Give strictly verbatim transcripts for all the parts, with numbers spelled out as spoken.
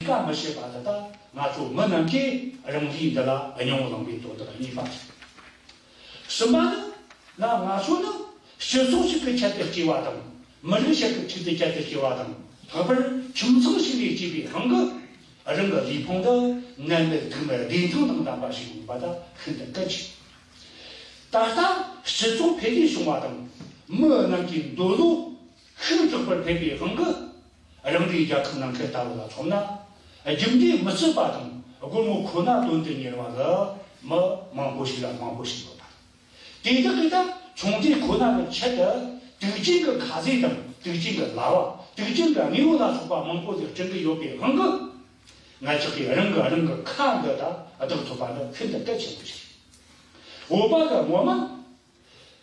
ཀ་མི་བྱེད་པ་དེ་དག་ང་ཚོ་མི་རྣམས་ཀྱིས་རང་ལུས་འདི་ལ་སྙིང་པོ་བླངས་པའི་དོན་དག་གཉིས་པ་རེད། གསུམ་པ་ནི། ན་ང་ཚོ་ནི་སྤྱི་ཚོགས་ཤིག་གི་ཆེད་དུ་སྐྱེས་པ་དང་། མི་རིགས་ཤིག་གི་ཆེད་དུ་བསྐྱལ་ཏེ་སྐྱེས་པ་དང་། ལྷག་པར་ཁྱིམ་ཚང་ཞིག་ལས་སྐྱེས་པའི་དབང་གིས། རང་གི་ལུས་ཕུང་འདི་ནད་མེད་དུག་མེད་བདེ་ཐང་དང་ལྡན་པ་ཞིག་ཡོང་བ་དེ་ཤིན་ཏུ་གལ་ཆེ། ད་ལྟ་སྤྱི་ཚོགས་འཕེལ་རྒྱས་བྱུང་བ་དང་། མི་རྣམས་ཀྱི་འདོད་བློ་ཤུགས་དྲག་པར་འཕེལ་བའི་དབང་གིས། རང་རེའི་རྒྱལ་ཁབ་ནང་ཁུལ་ལྟ་བུ་ལ་མཚོན་ན། རྒྱུ་འབྲས་མི་བརྩི་བ་དང་སྒོར་མོ་ཁོ་ན་དོན་དུ་གཉེར་བ་ལ་མི་མང་པོ་ཞིག་ལ་མང་པོ་ཞིག་ཡོད་པ། དེ་དག་གིས་ད་ཆུང་དུས་ཁོ་ན་གི་ཆེད་དུ་དུག་ཅན་གྱི་ཁ་ཟས་དང་དུག་ཅན་གྱི་ལྭ་བ། དུག་ཅན་གྱི་དངོས་པོ་ལ་སོགས་པ་མང་པོ་ཞིག་སྤྱོད་ཀྱི་ཡོད་པའི་དབང་གིས། ང་ཅག་གིས་རང་གིས་རང་གི་ཁ་འདི་ད་བདག་ཐུབ་པ་འདི་ཤིན་ཏུ་གལ་ཆེན་པོ་ཞིག་རེད། བོད་པ་གི་ངོ་མ་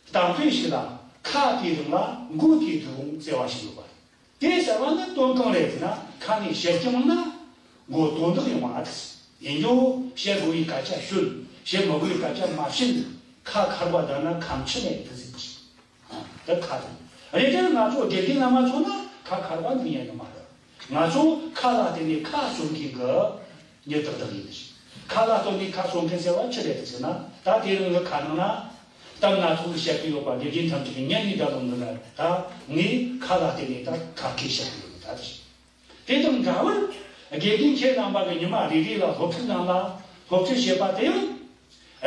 གཏམ་དཔེ་ཞིག་ལ། ཁ་དེའི་རིང་ལ་མགོ་དེའི་དུག་འོང་ཟེར་བ་ཞིག་ཡོད་པ་རེད། དེ་ཟེར་བ་ནི་དོན་གང་རེད་ཟེར་ན། ཁ་ནས་བཤད་རྒྱུ་མང་ན་མགོ་དོན་དག་ཡོང་བ་ཨ་ཐི། ཡིན་རྒྱུ་བཤད་དགོས་པའི་སྐད་ཆ་ཤོད། བཤད་མི་དགོས་པའི་སྐད་ཆ་མ་བཤད། ཁ་ཁར་བ་བརྡབས་ན་ཁ་མཆུ་མེད་དུ་ཟེར་གི། ཨ། དེ་ཁ་དང་། རེད་དེ་ང་ཚོ་དགེ་རྒན་རྣམ་པ་ཚོ་ན་ཁ་ཁར་བ་འདུག་ཉན་གི་མ་རེད། ང་ཚོ་ཁ་ལ་བརྟེན་ནས་ཁ་གསོ་མཁན་གྱི་མྱི་དག་དག་ཡིན། ཁ་ལ་བརྟེན་ནས་ཁ་གསོ་མཁན་ཟེར་བ་ཆི་རེད་ཟེར་ན། ད་དེ་རིང་གི་ཁ་ནང་ན་གཏམ་སྣ་ཚོགས་བཤད་ཀྱི་ཡོད་པ། དགེ་རྒན་ཐམས་ཅད་ཀྱིས་ཉན་ནས་བསྡད་ཡོང་གི་རེད། ད་ངས་ཁ་ལ་བརྟེན་ནས་ད་ཁ་སྐད་བཤད་ཀྱི་ཡོད་ད། དེ་དང་འདྲ་བར་དགེ་རྒན་ཁྱེད་རྣམ་པ་གིས་ཉི་མ་རེ་རེ་ལ་སློབ་ཕྲུག་རྣམས་ལ་སློབ་ཁྲིད་བྱེད་པ་དེ་ཡང་།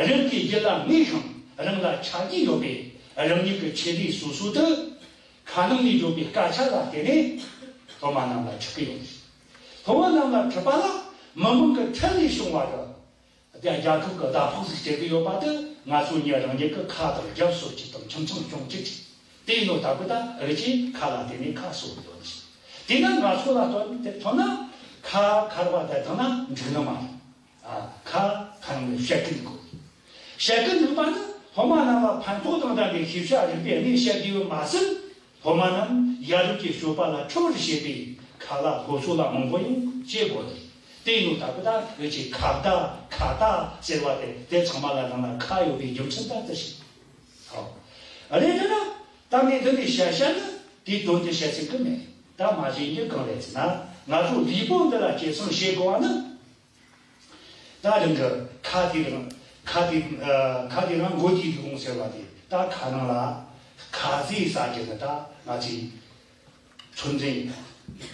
རང་གི་རྒྱུད་ལ་ངེས་ཤིང་རང་ལ་ཆ་རྒྱུས་ཡོད་པའི་རང་ཉིད་ཀྱི་ཆེད་ལས་སོ་སོ་དེ། ཁ་ནང་ནས་བརྗོད་པའི་སྐད་ཆ་ལ་བརྟེན་ནས་སློབ་མ་རྣམས་ལ་ཁྲིད་ཀྱི་ཡོད། སློབ་མ་རྣམས་ལ་ཁྲིད་པ་ལ་མི་མང་གི་ཁྲིད་ནས་བྱུང་བ་དང་། དེ་རྒྱལ་ཁབ་ཀྱི་ཟླ་ཕོགས་སུ་སྤྲད་ཀྱི་ཡོད་པ་དེ། ང་ཚོ་ཉིད་རང་ཉིད་ཀྱི་ཁ་དང་རྒྱབ་གསོ་ཅིག་དང་ཁྱིམ་ཚང་སྐྱོང་ཅིག་ཅིག་དེ་ཡིན་ནོ་ལྟ་བུ་ད་རེད། ཅེས་ཁ་ལ་བརྟེན་ནས་ཁ་གསོ་ཡོད་ཅིག་དེས་ན་ང་ཚོ་ལ་ལྟོས་ཏེ་མཚོན་ན། ཁ་ཁར་བ་བརྡབས་བཏང་ན་འགྲིག་ནི་མ་རེད། ཨ། ཁ་ཁ་ནང་ནས་བཤད་ཀྱི་འདུག་བཤད་ཀྱི་འདུག་པ་ནི་སློབ་མ་རྣམས་ལ་ཕན་ཐོགས་དང་ལྡན་པའི་ཤེས་བྱ་རིག་པའི་གནས་བཤད་དགོས་པ་མ་ཟད། སློབ་མ་རྣམས་ཡ་རབས་ཀྱི་སྤྱོད་པ་ལ་འཁྲིད་པར་བྱེད་པའི་ཁ་ལག་སློབ་གསོ་ལ་མང་པོ་ཡང་བྱེད་དགོས་ཏེ། དེ་ཡིན་ནོ་ལྟ་བུ་ད་འུ་ཆོས་ཁ་བརྡ་ཁ་བརྡ་ཟེར་བ་དེ་དེ་ཚང་མ་ལ་ནང་ན་ཁ་ཡོད་པའི་རྒྱུ་མཚན་ད་དེ་ཞིག་ཨོ། རེད་དེ་ན་ད་ངས་འདི་ནས་བཤད་བཤད་ནི་དེའི་དོན་དེ་བཤད་ཚིག་གི་མེད། ད་མ་བྱས་རྒྱུ་གང་རེད་ཟེར་ན། ང་ཚོ་ལུས་པོ་འདི་ལ་སྐྱེད་སྲིང་བྱེད་དགོས་པ་ནི། ད་རང་གི་ཁ་དེ་རང་ཁ་དེ་ཨ་ཁ་དེ་རང་མགོ་དེའི་དུག་འོང་ཟེར་བ་དེ། ད་ཁ་ནང་ལ་ཁ་ཟས་ཟ་རྒྱུ་ནི་ད་ང་ཚོའི་ཚོད་འཛིན་ཡིན།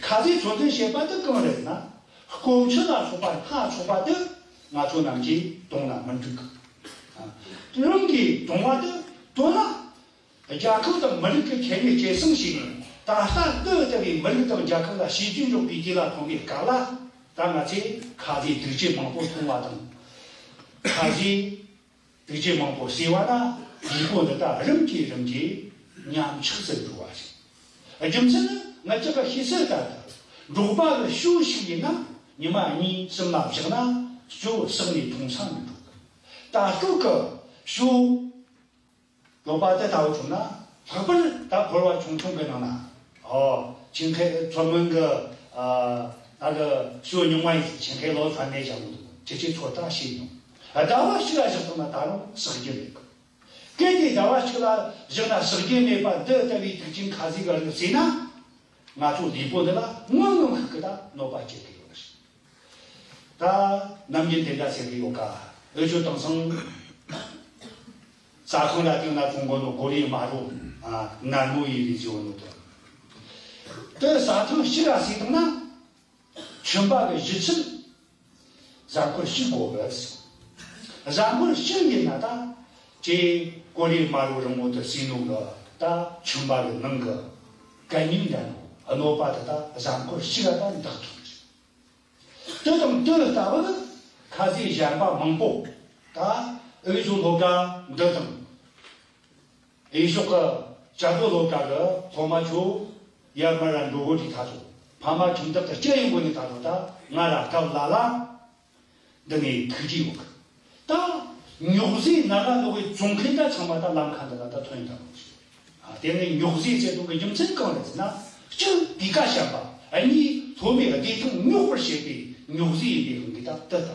ཁ་ཟས་ཚོད་འཛིན་བྱེད་པ་དེ་གང་རེད་ན། སྐོམ་ཆུ་ལ་སོགས་པ་སྣ་ཚོགས་པ་དེ་ང་ཚོ་རྣམས་ཀྱིས་བཏུང་ན་མི་འགྲིག་གི། ཨ། རང་གིས་བཏུང་བ་དེ་བཏུང་ན། རྒྱལ་ཁབ་དང་མི་རིགས་ཀྱི་ཁེ་ནས་སྐྱེད་སྲིང་བྱས་ནས། ད་ལྟ་འདི་ལྟ་བུའི་མི་རིགས་དང་རྒྱལ་ཁབ་ལ་བྱས་རྗེས་འཇོག་པའི་དུས་ལ་ཐོན་པའི་སྐབས་ལ། ད་ང་ཚོས་ཁ་ཟས་དུག་ཅན་མང་པོ་འཐུང་བ་དང་། ཁ་ཟས་དུག་ཅན་མང་པོ་ཟོས་པ་ན། ལུས་པོ་འདི་དག་རིམ་གྱིས་རིམ་གྱིས་ཉམས་ཆག་ཏུ་འགྲོ་བ་རེད། རྒྱུ་མཚན་ནི་ང་ཅག་གིས་ཤེས་གསལ་ལྟར་དུ། འབྲོག་པ་གི་ཞོ་ཞིག་ཡིན་ན་ཉི་མ་གཉིས་གསུམ་ལ་བཞག་ན་ཞོ་བསགས་ནས་འཐུང་ས་མི་འདུག་ད་ལྟོ་གི་ཞོ། འབྲོག་པ་དེ་ལྟ་བུ་བྱུང་ན། ལྷག་པར་ད་ཕོར་བ་ཆུང་ཆུང་གི་ནང་ན། ཨོ། ཆིན་ཁའེ་མཚོ་སྔོན་གྱི། ཨ། ད་གི་ཞོ་ཉུང་བ་ཡིན། ཆིན་ཁའེ་ལོ་ཚ་མེད་ཅང་མི་འདུག་ཁྱེད་ཀྱིས་ཚོད་ལྟ་བྱས་མྱོང་། ཟླ་བ་གཅིག་ལ་བཞག་ཐུབ་ན་ད་རུང་ཟག་རྒྱུ་མེད་གི། གལ་ཏེ་ཟླ་བ་གཅིག་ལ་བཞག་ན་ཟག་རྒྱུ་མེད་པ་འདི་ལྟ་བུའི་དུག་ཅན་ཁ་ཟས་ཀྱི་རིགས་ཟོས་ན། ང་ཚོ་ལུས་པོ་འདི་ལ་སྔོན་སྔོན་ཤུགས་ཀྱིས་ད་གནོད་པ་སྐྱེལ་གི་ཡོད་རེད། ད་ནམ་རྒྱུན་དེ་འདྲ་ཟེར་གི་ཡོད་ཀ། འུ་ཆོ་དེང་སང་ཟ་ཁང་ལ་བལྟས་ན་བཙོང་གོ་ནོ་གོ་རེ་དམར་རོ། ཨ། ནར་མོ་ཡི་རིགས་ཟེར་བ་ནོ་དེ། དེ་ཟ་ཐེངས་གཅིག་ལ་ཟོས་བཏང་ན། ཁྱིམ་པ་གི་བཞི་ཆིལ་གཟའ་འཁོར་གཅིག་དགོས་གི། གཟའ་འཁོར་གཅིག་ཡིན་ན་ད་ཁྱེད་གོ་རེ་དམར་རོ་རིང་མོ་དེ་ཟོས་ནོ་གི། ད་ཁྱིམ་པ་གི་ནང་གི་གད་སྙིགས་འདྲ་ནོ་གནོད་པ་དེ་ད་གཟའ་འཁོར་གཅིག་ལ་ད་འདག་ཐུབ་རེད། དེ་དང་དེ་ལྟ་བུ་ཁ་ཟས་གཞན་པ་མང་པོ། ད་འུ་ཆོ་སློབ་གྲྭ་འདི་དང་། འུ་ཆོ་གི་བྱ་རྒོད་སློབ་གྲྭ་གི་སློབ་མ་ཚོ་ཡར་མར་ར་འགྲོ་གོ་དུས་ད་ཚོ། ཕ་མ་ཁྱིམ་བདག་གི་སྐྱེ་ཡོང་གོ་ནི་ད་ཚོ། ད་ང་ར་སྐབས་ལ་ལ་འདི་ནས་ཐུག་གི་ཡོད་གི། ད་ཉོག་ཟས་ན་ག་ནོ་གི་བཙོང་མཁན་ད་ཚང་མ་ད་ལམ་ཁ་འདི་ལ་ད་ཐོན་ཡོང་ད་གོ་ཞིག་ཨ། དེ་ནས་ཉོག་ཟས་ཟེར་དུས་ཀྱི་རྒྱུ་མཚན་གང་རེད་ཟེར་ན། གཅིག་སྤུས་ཀ་ཞན་པ། གཉིས་སློབ་མའི་བདེ་ཐང་སྙོག་པར་བྱེད་པའི་ཉོག་ཟས་ཡིན་པའི་དབང་གིས་ད་དེ་ལྟ་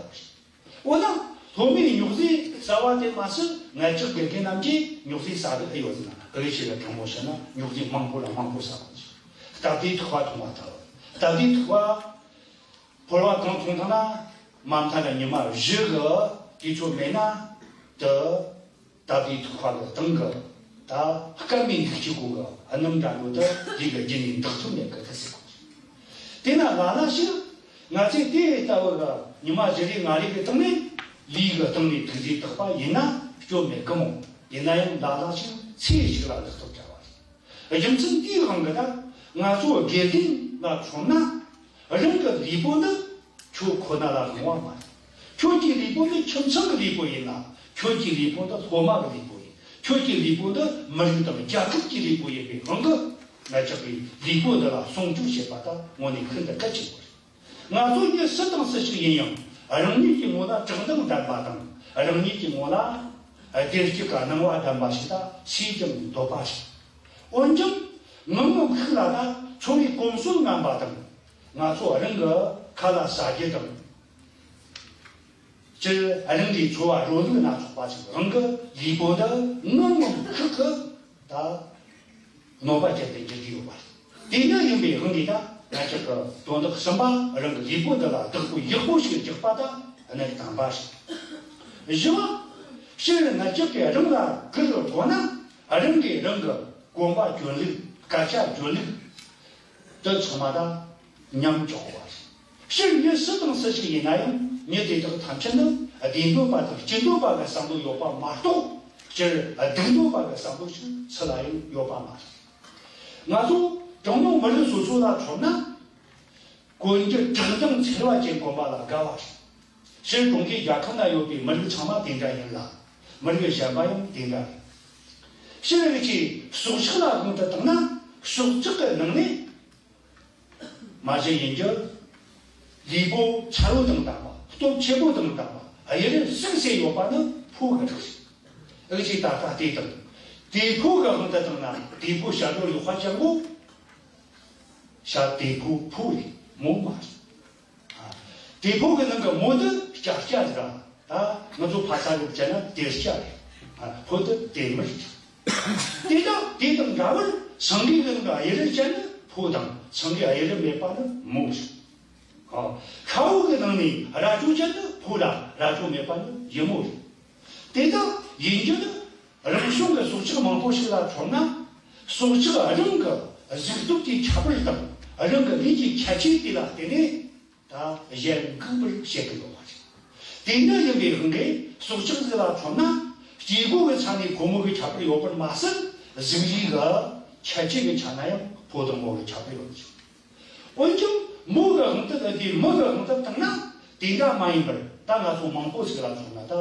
བུ་རེད། འོ་ན་སློབ་མའི་ཉོག་ཟས་ཟ་བ་དེ་མ་ཟད། ང་ཅག་དགེ་རྒན་རྣམས་ཀྱིས་ཉོག་ཟས་ཟ་གི་ཨེ་ཡོད་ཟེར་ན། འུ་ཆོས་ལ་དྲང་མོ་བཤད་ན་ཉོག་ཟས་མང་པོ་ལ་མང་པོ་ཟ་བ་རེད། སྟབས་བདེའི་ཐུག་པ་འཐུང་བ་ལྟ་བུ། སྟབས་བདེའི་ཐུག་པ། ཕོར་བ་གང་འཐུང་ཐང་ན་མ་མཐའ་ན་ཉི་མ་བཞི་གི་དུས་ཚོད་མེད་ན་དུ། ད་བདེ་ཐུག་ཁ་གི་སྟེང་གི་ད་སྐར་མའི་འདུག་ཅིག་གོ་གི་སྣུམ་འདྲ་ཡོད་དུ་དེ་གི་རྒྱུན་ནས་འདག་ཐུབ་མེད་གི་ད་ཟེར་གོ། དེ་ན་ལ་ལ་ཞིག་ང་ཚོས་དེ་ལྟ་བུ་གི་ཉི་མ་བཞི་རེ་ལྔ་རེ་གི་སྟེང་ནས་ལུས་གི་སྟེང་ནས་ཐུགས་རྗེ་དག་པ་ཡིན་ན་སྐྱོན་མེད་གི་མོ། ཡིན་ན་ཡང་ལ་ལ་ཞིག་ཚེ་ཞིག་ལ་ལག་ཐོག་བྱ་བ་རེད། རྒྱུ་མཚན་དེའི་དབང་གིས་ད་ང་ཚོ་དགེ་ལྡན་ལ་མཚོན་ན་རང་གི་ལུས་པོ་འདི་ཁྱོད་ཁོ་ན་ལ་རུང་བ་མ་རེད། ཁྱོད་ཀྱི་ལུས་པོ་འདི་ཁྱིམ་ཚང་གི་ལུས་པོ་ཡིན་ལ། ཁྱོད་ཀྱི་ལུས་པོ་འདི་སློབ་མ་གི་ལུས་པོ་ཡིན། ཁྱོད་ཀྱི་ལུས་པོ་འདི་མི་རིགས་དང་རྒྱལ་ཁབ་ཀྱི་ལུས་པོ་ཡིན་པའི་དབང་གིས། ང་ཅག་གི་ལུས་པོ་འདི་ལ་སྲུང་སྐྱོབ་བྱེད་པ་དང་དངོས་གནས་ཤིན་ཏུ་གལ་ཆེན་པོ་རེད། ང་ཚོ་མྱི་སུ་དང་སུ་ཞིག་ཡིན་ཡང་རང་ཉིད་ཀྱི་ངོ་ལ་དྲང་བདེན་ལྡན་པ་དང་རང་ཉིད་ཀྱི་ངོ་ལ་བདེ་སྐྱིད་ཀྱི་སྣང་བ་ལྡན་པ་ཞིག་དང་སུས་ཀྱང་འདོད་པ་ཞིག་འོན་ཀྱང་ངང་ངམ་ཤུགས་ལ་ད་འཚོ་བའི་གོམས་སྲོལ་ངན་པ་དང་། ང་ཚོ་རང་གི་ཁ་ལག་ཟ་རྒྱུ་དང་། སྤྱིར་རང་གི་འཚོ་བ་རོལ་ལུགས་སྣ་ཚོགས་པ་ཞིག་རང་གི་ལུས་པོ་འདི་ངང་ངམ་ཤུགས་ཀྱིས་ད་གནོད་པ་ཅན་དུ་འགྱུར་གྱི་ཡོད་པ་རེད། དེ་ནི་ཡིན་པའི་དབང་གིས་ད་ང་ཅག་གི་དོན་དག་གསུམ་པ་རང་གི་ལུས་པོ་འདི་ལ་བདག་པོ་ཡག་པོ་ཞིག་རྒྱག་པ་ད་གནད་དམ་པ་རེད། བཞི་བ། སྤྱིར་ང་ཅག་གིས་རང་ལ་གུས་དགོས་ན་རང་གིས་རང་གི་གོམ་པ་གྱོན་ལུགས་སྐད་ཆ་གྱོན་ལུགས། དེ་ཚང་མ་ད་ཉམས་འཇོག་དགོས་པ་རེད། སྤྱིར་མྱི་སུ་དང་སུ་ཞིག་ཡིན་ན་ཡང་མྱི་དེ་དག་ཐམས་ཅད་ནི་བདེ་འདོད་པ་དང་སྐྱིད་འདོད་པ་གི་བསམ་བློ་ཡོད་པ་མ་གཏོགས་སྤྱིར་སྡུག་འདོད་པ་གི་བསམ་བློ་ཞིག་སུ་ལ་ཡང་ཡོད་པ་མ་རེད། ང་ཚོ་གྲངས་ཉུང་མི་རིགས་སོ་སོ་ལ་མཚོན་ན་གོན་རྒྱུ་དྲང་བདེན་འཚེར་བ་ཅན་གོན་པ་ལ་དགའ་བ་རེད། སྤྱིར་ཀྲུང་གོའི་རྒྱལ་ཁབ་ན་ཡོད་པའི་མི་རིགས་ཚང་མ་དེ་འདྲ་ཡིན་ལ། མི་རིགས་གཞན་པ་ཡང་དེ་འདྲ་རེད། སྤྱིར་རིགས་ཀྱི་སྲོག་ཆགས་ལ་དབང་དུ་བཏང་ན་སྲོག་ཆགས་ཀྱི་ནང་ནས། མ་གཞི་ཡིན་རྒྱུ། ལུས་པོ་ཚ་བོ་དང་ལྡན་པ། སྟོབས་ཆེ་པོ་དང་ལྡན་པ། གཡུ་རལ་ཟིག་ཟེར་ཡོད་པ་ནི་ཕོ་གི་རིགས་རེད། འུ་ཅག་ད་ལྟ་དེ་དང་། དེ་ཕོ་གི་དབང་དུ་བཏང་ན་དེ་ཕོ་ཞབས་བྲོ་ཡག་པ་ཅན་པོ། ཞབས་དེ་ཕོ་ཕོ་རེད། མོ་མ་རེད། དེ་ཕོ་གི་ནང་གི་མོ་འདི་སྐྱ་སྐྱ་རེད། ད་ང་ཚོ་ཕ་ས་རུ་བྱས་ན་དེ་སྐྱ་རེད། ཕོ་འདི་དེ་མི་རེད། དེ་དག་དེ་དང་འདྲ་བར་སེང་གེ་གི་ནང་གི་གཡུ་རལ་ཅན་ནི་ཕོ་དང་སེང་གེ་གཡུ་རལ་མེད་པ་ནི་མོ་རེད། ཨོ། ཤ་བོ་གི་ནང་ནས་རྭ་ཅོ་ཅན་ནི་ཕོ་ལ་རྭ་ཅོ་མེད་པ་ནི་ཡུ་མོ་རེད། དེ་དག་ཡིན་རྒྱུ་ནི་རང་བྱུང་གི་སྲོག་ཆགས་མང་པོ་ཞིག་ལ་མཚོན་ན། སྲོག་ཆགས་རང་གི་གཟུགས་སྟོབས་ཀྱི་ཁྱད་པར་དང་རང་གི་ལུས་ཀྱི་ཁྱད་ཆོས་དེ་ལ་བརྟེན་ནས་ད་གཞན་འགུག་པར་བྱེད་ཀྱི་ཡོད་པ་རེད། དེ་འདྲ་ཡིན་པའི་དབང་གིས་སྲོག་ཆགས་ཟིག་ལ་མཚོན་ན་སྐྱེ་སྒོ་གི་ཆ་ནས་ཕོ་མོ་གི་ཁྱད་པར་ཡོད་པར་མ་ཟད། གཟུགས་རིས་ཀྱི་ཁྱད་ཆོས་ཀྱི་ཆ་ན་ཡང་ཕོ་དང་མོ་གི་ཁྱད་པར་ཡོད་ཀྱི། འོན་ཀྱང་མོ་གི་དབང་དུ་ལ་དེ་མོ་གི་དབང་དུ་བཏང་ན་དེ་འདྲ་མ་ཡིན་པར། ད་ང་ཚོ་མང་པོ་ཞིག་ལ་མཚོན་ན་ད།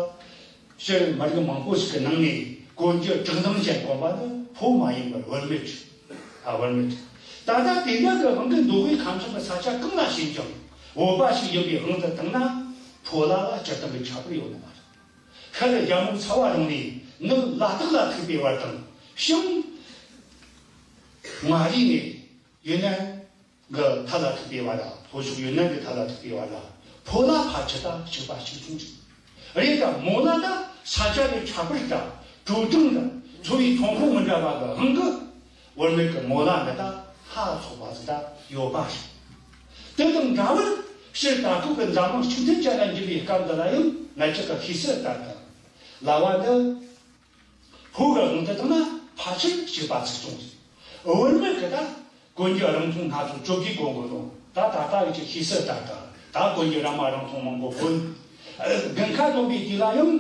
སྤྱིར་མི་རིགས་མང་པོ་ཞིག་གི་ནང་ནས་གོན་རྒྱུ་དྲང་བདེན་ཅན་གོན་པ་ནི་ཕོ་མ་ཡིན་པར་བུད་མེད་རེད། ཨ། བུད་མེད་རེད། ད་ལྟ་དེ་འདྲ་གི་དབང་གིས་མདོ་དབུས་ཁམས་གསུམ་གྱི་ས་ཆ་གང་ལ་ཕྱིན་ཀྱང་བོད་པ་ཞིག་ཡིན་པའི་དབང་དུ་བཏང་ན་ཕོ་ལ་ལ་སྤྱིར་བཏང་གི་ཁྱད་པར་ཡོད་ནི་མ་རེད། ཤར་རྒྱལ་མོ་ཚ་བ་རིང་ནས་ནུབ་ལ་དྭགས་ལ་ཐུག་པའི་བར་དང་། བྱང་མངའ་རིས་ནས་ཡུན་ནན་གྱི་མཐའ་ལ་ཐུག་པའི་བར། ལྷོ་ཕྱོགས་ཡུན་ནན་གྱི་མཐའ་ལ་ཐུག་པའི་བར་ལ་ཕོ་ལ་ཕལ་ཆེར་ད་གཅིག་པ་གཅིག་མཚུངས་རེད། རེད། ད་མོ་ལ་ད་ས་ཆ་གི་ཁྱད་པར་དང་དྲོད་གྲང་དང་འཚོ་བའི་ཐོན་ཁུངས་མི་འདྲ་བ་གི་དབང་གིས་བུད་མེད་ཀྱི་མོ་ལ་འདི་ད་སྣ་ཚོགས་པ་ཟིག་ད་ཡོད་པ་རེད། དེ་དང་འདྲ་བར་སྤྱིར་ད་ལྟ་གི་འཛམ་གླིང་གཅིག་མཐུན་ཅན་ལ་འགྱུར་བའི་སྐབས་འདི་ལ་ཡང་ང་ཅག་གི་ཤེས་གསལ་ལྟར་དང་། ལ་བ་འདི་ཕོ་གི་དབང་དུ་བཏང་ན་ཕལ་ཆེར་གཅིག་པ་གཅིག་མཚུངས་རེད། བུད་མེད་ཀྱི་ད་གོན་རྒྱུ་རིང་ཐུང་སྣ་ཚོགས་བཅོ་བརྒྱད་གོན་དགོས་རུང་། ད་ད་ལྟ་གི་ཅིག་ཤེས་གསལ་ལྟར་དང་། ད་གོན་རྒྱུ་ར་མ་རིང་ཐུང་མང་པོ་གོན། དགུན་ཁ་སྟོན་པའི་དུས་ལ་ཡང་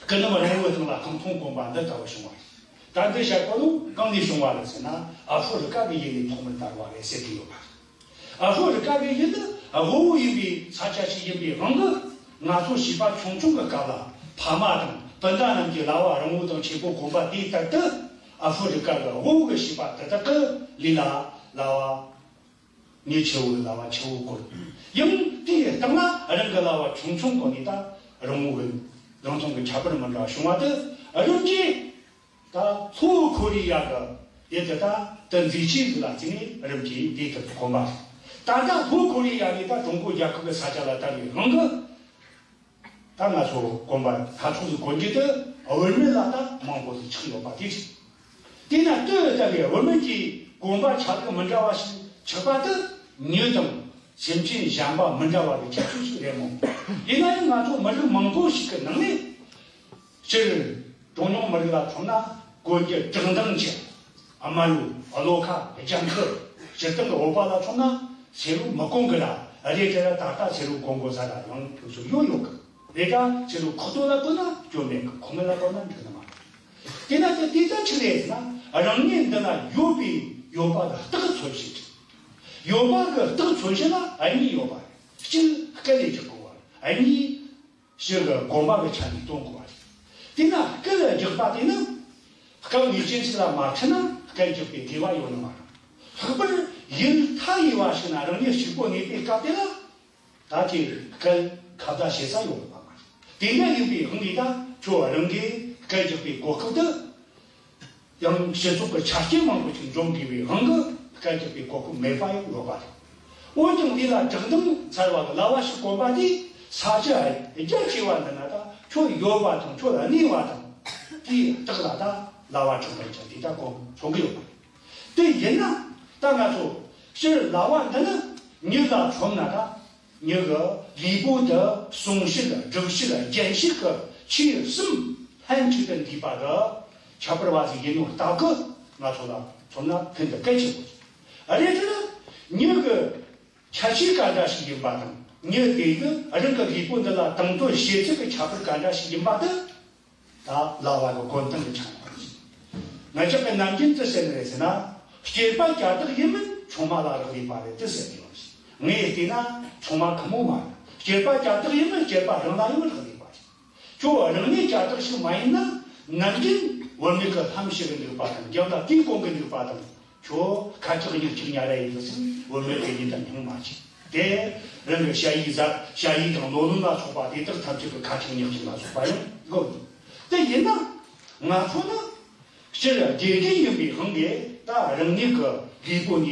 སྐུ་ནུ་རིང་བོའི་སྟེང་ལ་གང་ཐུང་གོན་པ་འདི་ལྟ་བུ་བྱུང་བ་རེད། ད་འདི་བཤད་དགོས་ནོ་གང་ནས་བྱུང་བ་རེད་ཟེར་ན། ཨ་ཧྥུ་རི་ཀ་གི་ཡུལ་ནས་ཐོག་མར་དར་བ་རེད་ཟེར་གྱི་ཡོད་པ་རེད། ཨ་ཧྥུ་རི་ཀ་གི་ཡུལ་ནི་དབུལ་བོ་ཡིན་པའི་ས་ཆ་ཞིག་ཡིན་པའི་དབང་གིས། ང་ཚོ་བྱིས་པ་ཆུང་ཆུང་གི་སྐབས་ལ་ཕ་མ་དང་སྤུན་ཟླ་རྣམས་ཀྱིས་ལ་བ་རིང་བོ་དང་ཆེ་པོ་གོན་པ་དེ་ལྟར་དུ། ཨ་ཧྥུ་རི་ཀ་གི་དབུལ་བོ་གི་བྱིས་པ་དེ་དག་གི་ལུས་ལ་ལ་བ། ཉེ་ཆེ་བོ་ལ་བ་ཆེ་བོ་གོན། ཡང་དེའི་སྟེང་ལ་རང་གི་ལ་བ་ཆུང་ཆུང་གོན་ནས་ད་རིང་བོ་གི་རིང་ཐུང་གི་ཁྱད་པར་མི་འདྲ་བ་བྱུང་བ་དེ་རིམ་གྱིས། ད་ལྷོ་ཁོ་རེ་ཡ་གི་ཡུལ་དེ་ད་དུ་མཛེས་ཆས་ཟིག་ལ་བརྩིས་ནས་རིམ་གྱིས་དེ་ལྟར་དུ་གོན་པ་རེད། ད་ལྟ་ལྷོ་ཁོ་རེ་ཡ་ནས་ད་ཀྲུང་གོ་རྒྱལ་ཁབ་ཀྱི་ས་ཆ་ལ་དར་བའི་དབང་གིས། ད་ང་ཚོ་གོན་པ་སྣ་ཚོགས་ཟིག་གོན་རྒྱུ་དེ་བུད་མེད་ལ་ད་མང་པོ་ཟིག་ཆགས་ཡོད་པ་དེ་རེད། དེས་ན་དེ་ལྟ་བུའི་བུད་མེད་ཀྱི་གོན་པ་ཆ་ལུགས་མི་འདྲ་བ་ཞིག་ཆགས་པ་དེ་མྱི་དང་ སེམས་ཅན་གཞན་པ་མི་འདྲ་བ་གི་ཁྱད་ཆོས་ཤིག་རེད་མོད། ཡིན་ན་ཡང་ང་ཚོ་མི་རིགས་མང་པོ་ཞིག་གི་ནང་ནས། སྤྱིར་གྲངས་ཉུང་མི་རིགས་ལ་མཚོན་ན་གོན་རྒྱུ་བཀྲག་མདངས་ཆེ། དམར་པོ་གློ་ཁ་ལྗང་ཁུ། སྤྱིར་བཏང་གི་བོད་པ་ལ་མཚོན་ན་སེར་པོ་མི་གོན་གི་ར། རེད་དེ་ར་ད་ལྟ་སེར་པོ་གོན་དགོས་ས་ར་ཡང་དུས་སུ་ཡོད་ཡོད་གི་རེད། ད་སེར་པོ་ཁོག་སྟོད་ལ་བཀོན་ན་སྐྱོན་མེད་གི། ཁོག་སྨད་ལ་བཀོན་ན་འགྲིག་ནི་མ་རེད། དེ་ན་དེ་དེ་ད་ཆི་རེད་ཟེར་ན། རང་ཉིད་འདི་ན་ཡོད་པའི་ཡོད་པ་གི་རྟགས་མཚོན་བྱེད་ཅིག་ཡོད་པ་གི་རྟགས་མཚོན་བྱེད་ལ་གཉིས་ཡོད་པ་རེད། གཅིག་སྐད་ལས་རྒྱག་དགོས་པ་རེད། གཉིས་ཕྱི་གི་དགོངས་པ་གི་ཆ་ནས་སྟོན་དགོས་པ་རེད། དེས་ན་སྐད་ལས་རྒྱག་པ་དེ་ནི་སྐབས་ངེས་ཅན་ཞིག་ལ་མ་འཁྲིད་ན་སྐད་རྒྱག་པའི་དགོས་པ་ཡོད་ནི་མ་རེད། ལྷག་པར་ཡུལ་མཐའ་ཡས་པ་ཞིག་ན་རང་ཉིད་གཅིག་པོ་གནས་པའི་སྐབས་དེ་ལ། ད་དེ་སྐད་ཁ་བརྡ་བྱེད་ས་ཡོད་པ་མ་རེད། དེ་འདྲ་ཡིན་པའི་དབང་གིས་ད་ཁྱོད་རང་གིས་སྐད་རྒྱག་པའི་གོ་སྐབས་དེ། ཡང་སྤྱི་ཚོགས་ཀྱི་ཆ་རྐྱེན་མང་པོ་ཞིག་འཛོམས་དགོས་པའི་དབང་གིས་སྐད་རྒྱག་པའི་གོ་སྐབས་མེད་པ་ཡང་ཡོད་པ་རེད། འོན་ཀྱང་འདི་ལ་བཀྲག་མདངས་འཚེར་བ་གི་ལྭ་བ་ཞིག་གོན་པ་དེས་ས་ཆ་རྒྱ་ཆེ་བ་འདི་ན་ད་ཁྱོད་ཡོད་པ་དང་ཁྱོད་ལ་གནས་པ་དང་དེའི་རྟགས་ལ་ད་ལྭ་བ་བཀྲག་མདངས་ཅན་དེ་ད་གོ་མཚོན་གི་ཡོད་པ་རེད། དེ་ཡིན་ན་ད་ང་ཚོ་སྤྱིར་ལྭ་བ་འདི་ནི་མྱི་ལ་མཚོན་ན་ད། མྱི་གི་ལུས་པོ་འདི་གསུང་བཤད་སྒྲུབ་བཤད་རྒྱན་བཤད་ཀྱི་ཆོས་གསུམ་ལྷན་ཅིག་ཏུ་འདུས་པ་གི་ཁྱད་པར་བ་ཞིག་ཡིན་ནོ་སྟབས་ཀྱིས་ང་ཚོ་ལ་མཚོན་ན་ཤིན་ཏུ་གལ་ཆེན་པོ་རེད། དེ་ནི་མྱི་གི་ཁྱད་ཆོས་ག་འདྲ་ཞིག་ཡིན་པ་དང་། མྱི་དེ་གི་རང་གི་ལུས་པོ་འདི་ལ་དང་དོད་བྱེད་ཚུལ་གྱི་ཁྱད་པར་ག་འདྲ་ཞིག་ཡིན་པ་དེ། ད་ལྭ་བ་གི་གོ་སྟངས་ཀྱི་ཆ་ནས་ང་ཅག་གི་ནམ་རྒྱུན་ཅི་ཟེར་ནི་རེད་ཟེར་ན། སྐྱེས་པ་ཀྱ་སྟག་ཡིན་མིན་ཆུང་མ་ལ་རག་ལས་པ་རེད་དེ་ཟེར་གི་ཡོད་རེད། ངས་བལྟས་ན་ཆུང་མ་ཁོ་མོ་མ་རེད། སྐྱེས་པ་ཀྱ་སྟག་ཡིན་མིན་སྐྱེས་པ་རང་ལ་ཡང་རག་ལས་པ་རེད། ཁྱོད་རང་ཉིད་ཀྱ་སྟག་ཞིག་མ་ཡིན་ན། ནམ་རྒྱུན་བུད་མེད་ཀྱི་ལྷམ་བྱེད་གི་འདུག་པ་དང་། རྒྱབ་ལ་དུས་གོན་གི་འདུག་པ་དང་། ཁྱོད་ཁ་ལྕགས་མྱིག་གཅིག་ཉ་ར་ཡིན་དུ་ཟིན་བུད་མེད་དེ་ཡིན་དང་སྙིང་མ་བྱེད་དེ། རང་གི་ཞ་ཡི་ཟ་ཞ་ཡི་དང་ལོ་ལོན་ལ་སོགས་པ་དེ་དག་ཐམས་ཅད་ཀྱི་ཁ་ལྕགས་མྱིག་གཅིག་ལ་སོགས་པ་ཡང་དགོས། དེ་ཡིན་ན་ང་ཚོ་ནི་སྤྱིར་དགེ་རྒན་ཡིན་པའི་དབང་གིས་ད་རང་ཉིད་ཀྱི་ལུས་པོ་ནས་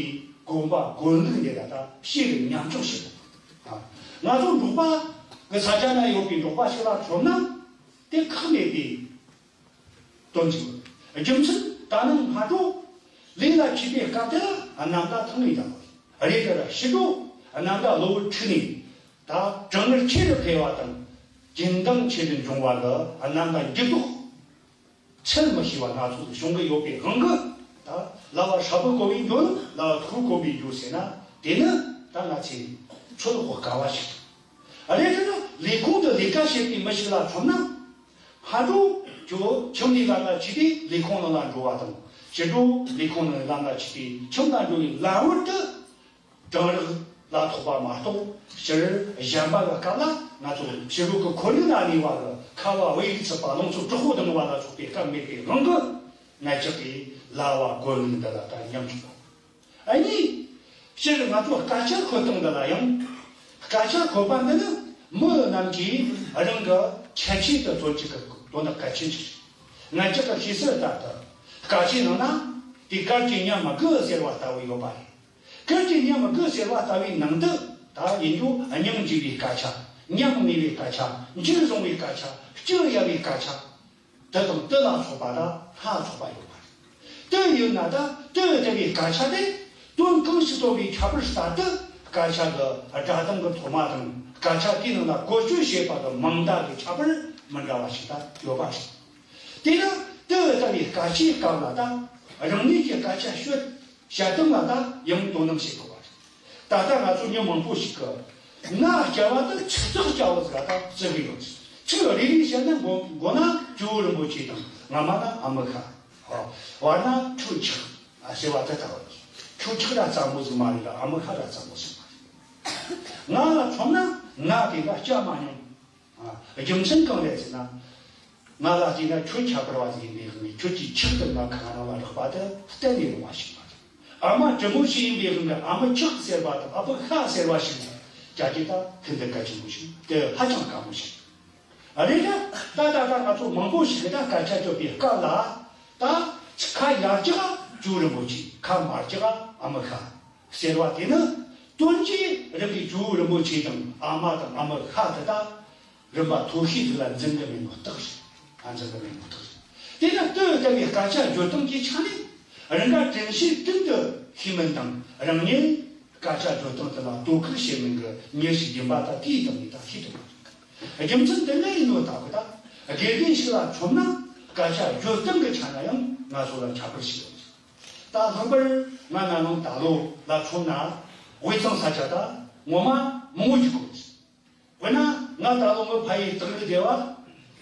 གོམས་པ་གོན་ལུགས་འདི་ལ་ད་ཕྱིར་ཉམས་ཆག་བྱེད་དགོས། ང་ཚོ་འབྲོག་པ་གི་ས་ཆ་ན་ཡོད་པའི་འབྲོག་པ་ཞིག་ལ་མཚོན་ན་དེ་ཁག་མེད་པའི། དོན་གཅིག་རྒྱུ་མཚན་ད་ནངས་སྔ་དྲོ་ལས་ལ་ཆས་པའི་སྐབས་དེ་ལ་གནམ་ཟླ་ཐང་ངེ་དང་། རེས་འགའ་ཕྱི་དྲོ་གནམ་ཟླ་གློ་བུར་འཁྲུགས་ནས་ད་གྲང་ངར་ཆེ་རུ་འཕེལ་བ་དང་། རྒྱུན་ལྡན་ཆེ་རུ་འབྱུང་བ་ལ་གནམ་ཟླ་འགྱུར་ལྡོག་འཚོལ་མི་ཤེས་པ་སྣ་ཚོགས་བྱུང་གི་ཡོད་པའི་དབང་གིས་ད་ལྭ་བ་ཧྲིལ་པོ་གོན་པའི་འགྱོ་ནི་ལྭ་བ་ཐུར་གོན་པའི་འགྱོ་ཟེར་ན། དེ་ནི་ད་ང་ཚོས་ཚོད་དཔག་དཀའ་བ་ཞིག་རེད། དེ་ནི་ལས་ཁུངས་དུ་ལས་ཀ་བྱེད་པའི་མི་ཞིག་ལ་མཚོན་ན། སྔ་དྲོ་ཁྱོད་ཁྱིམ་ནས་ལམ་ལ་ཆས་ཏེ་ལས་ཁུངས་ནང་ལ་འགྲོ་བ་དང་། ཕྱི་དྲོ་ལས་ཁུངས་ནང་ལམ་ལ་ཆས་ཏེ་ཁྱིམ་ལ་འགྲོ་བའི་ལམ་བར་དུ། གྲང་རེག་ལ་ཐོགས་པ་མ་གཏོགས་སྤྱིར་གཞན་པ་གི་སྐབས་ལ་ང་ཚོ་ཕྱི་རོལ་གྱི་ཁོར་ཡུག་ན་གནས་པ་གི་ཁ་བ་བེ་ཡིག་ཚིག་པ་རླུང་འཚུབ་དྲག་པོ་ལྡང་བ་ལ་སོགས་པའི་སྐབས་མེད་པའི་དབང་གིས་ང་ཅག་གིས་ལྭ་བ་གོན་ལུགས་འདི་ལ་ད་ཉམས་ཆག་པ། ཨ་ནི། སྤྱིར་ང་ཚོ་སྐད་ཆ་འཁོད་སྟངས་འདི་ལ་ཡང་། སྐད་ཆ་འཁོད་པ་འདི་ནི་མི་རྣམས་ཀྱིས་རང་གི་ཁྱད་ཆོས་དུ་སྟོན་བྱེད་ཀྱི་དོན་དག་གལ་ཆེན་ཞིག་རེད། ང་ཅག་གི་ཤེས་གསལ་ལྟར་དུ་སྐད་ཆའི་ནང་ན་དེ་སྐད་ཀྱི་ཉམས་དགུ་ཟེར་བ་ལྟ་བུ་ཡོད་པ་རེད། སྐད་ཀྱི་ཉམས་དགུ་ཟེར་བ་ལྟ་བུའི་ནང་དུ་ད་ཡིན་རྒྱུ་སྙིང་རྗེ་བའི་སྐད་ཆ། ཉམས་ངེས་པའི་སྐད་ཆ། འཇིགས་བཟུང་བའི་སྐད་ཆ། སྐྱི་གཡའ་བའི་སྐད་ཆ། དེ་དང་དེ་ལ་སོགས་པ་ལ་སྣ་ཚོགས་པ་ཡོད་པ་རེད། དེ་ཡིན་ན་ད་དེ་ལྟ་བུའི་སྐད་ཆ་དེ་དོན་གང་ཞིག་སྟོན་པའི་ཁྱད་པར་ལྟར་དུ་སྐད་ཆ་གི་སྒྲ་གདངས་ཀྱི་མཐོ་དམའ་དང་། སྐད་ཆ་དེའི་ནང་ལ་བཀོལ་སྤྱོད་བྱེད་པ་གི་མིང་བརྡ་གི་ཁྱད་པར་མི་འདྲ་བ་ཞིག་ད་ཡོད་པ་རེད། དེས་ན་དེ་ལྟ་བུའི་སྐད་ཆའི་སྐབས་ལ་ད་རང་ཉིད་ཀྱི་སྐད་ཆ་ཤོད་བཤད་སྟངས་ལ་ད་ཡང་དོ་སྣང་བྱེད་དགོས་པ་རེད། ད་ལྟ་ང་ཚོ་མྱི་མང་པོ་ཞིག་གིས་ང་སྐྱ་བ་དང་ཚིག་ཐག་སྐྱ་བོ་ཟེར་བ་དང་བརྩི་གི་ཡོད། ཚིག་རེ་རེ་བཤད་ན་མགོ་མགོ་ན་ཇོ་བོ་རིན་པོ་ཆེ་དང་། རྔ་མ་ན་ཨ་མི་ཤ། བར་ན་ཁྱུ་ཆག་ཟེར་བ་དེ་ལྟ་བུ་རེད། ཁྱུ་ཆག་ར་གཙང་པོ་ཟིག་མ་རེད་ལ། ཨ་མི་ཤ་ར་གཙང་པོ་ཟིག་མ་རེད། ང་ལ་མཚོན་ན་ང་དེ་འདྲ་སྐྱ་མ་མྱོང་། རྒྱུ་མཚན་གང་རེད་ཟེར་ན། ང་ལ་བལྟས་ན་ཁྱོད་ཁྱད་པར་བ་ཟིག་ཡིན་པའི་དབང་གིས་ཁྱོད་ཀྱི་ཁྱག་དེ་ང་ཁ་ནང་ལ་རེག་པ་དེ་གཏན་ནས་རུང་བ་ཞིག་མ་རེད། ཨ་མ་དྲིན་མོ་ཞིག་ཡིན་པའི་དབང་གིས་ཨ་མི་ཁྱག་ཟེར་བ་དང་ཨ་ཕ་ཤ་ཟེར་བ་ཞིག་ཀྱ་ཀྱི་ད་ཤིན་ཏུ་གལ་ཆེན་པོ་ཞིག་དེ་ཧ་ཅང་དཀའ་མོ་ཞིག་རེད། ད་ད་ད་ད་ང་ཚོ་མང་པོ་ཞིག་གིས་ད་སྐད་ཆ་བརྗོད་པའི་སྐབས་ལ་ད་ཁ་ཡར་ལྕག་ཇོ་བོ་རིན་པོ་ཆེ། ཁ་མར་ལྕག་ཨ་མི་ཤ་ཟེར་བ་དེ་ནི་དོན་གྱིས་རང་གི་ཇོ་བོ་རིན་པོ་ཆེ་དང་ཨ་མ་དང་ཨ་མི་ཤ་དེ་ད། རིམ་པ་མཐོ་ཤོས་ཟིག་ལ་འཛིན་གི་མེད་ནོ་རྟགས་རེད། ཨ་འཛིན་གི་མེད་ནོ་རྟགས་རེད། དེ་ན་ལྟོས་ལྟ་བུའི་སྐད་ཆ་བརྗོད་སྟངས་ཀྱི་ཆ་ནས་རང་ག་དྲན་ཤེས་ཀུན་ཏུ་ཤེས་མིན་དང་། རང་ཉིད་ཀ་ སྐད་ཆ་བརྗོད་སྟངས་དེ་ལ་དོ་ཁུར་བྱེད་མིན་གྱི་མྱི་ཞིག་ཡིན་པ་ད་དེའི་སྟེང་ནས་ད་ཤེས་ཐུབ་པ་རེད། རྒྱུ་མཚན་དེ་འདྲ་ཡིན་ནོ་ད་གི་ད་དགེ་རྒན་ཞིག་ལ་མཚོན་ན་སྐད་ཆ་བརྗོད་སྟངས་ཀྱི་ཆ་ན་ཡང་ང་ཚོ་ལ་ཁྱད་པར་ཞིག་ཡོད། ད་ལྷག་པར་ང་ན་ནིང་ད་ལོ་ལ་མཚོན་ན་དབུས་གཙང་ས་ཆ་ད་ངོ་མ་མང་བོ་ཞིག་གོ། དཔེར་ན་ང་ད་ལོ་ངའི་ཕ་ཡུལ་སྟག་རི་སྡེ་བ་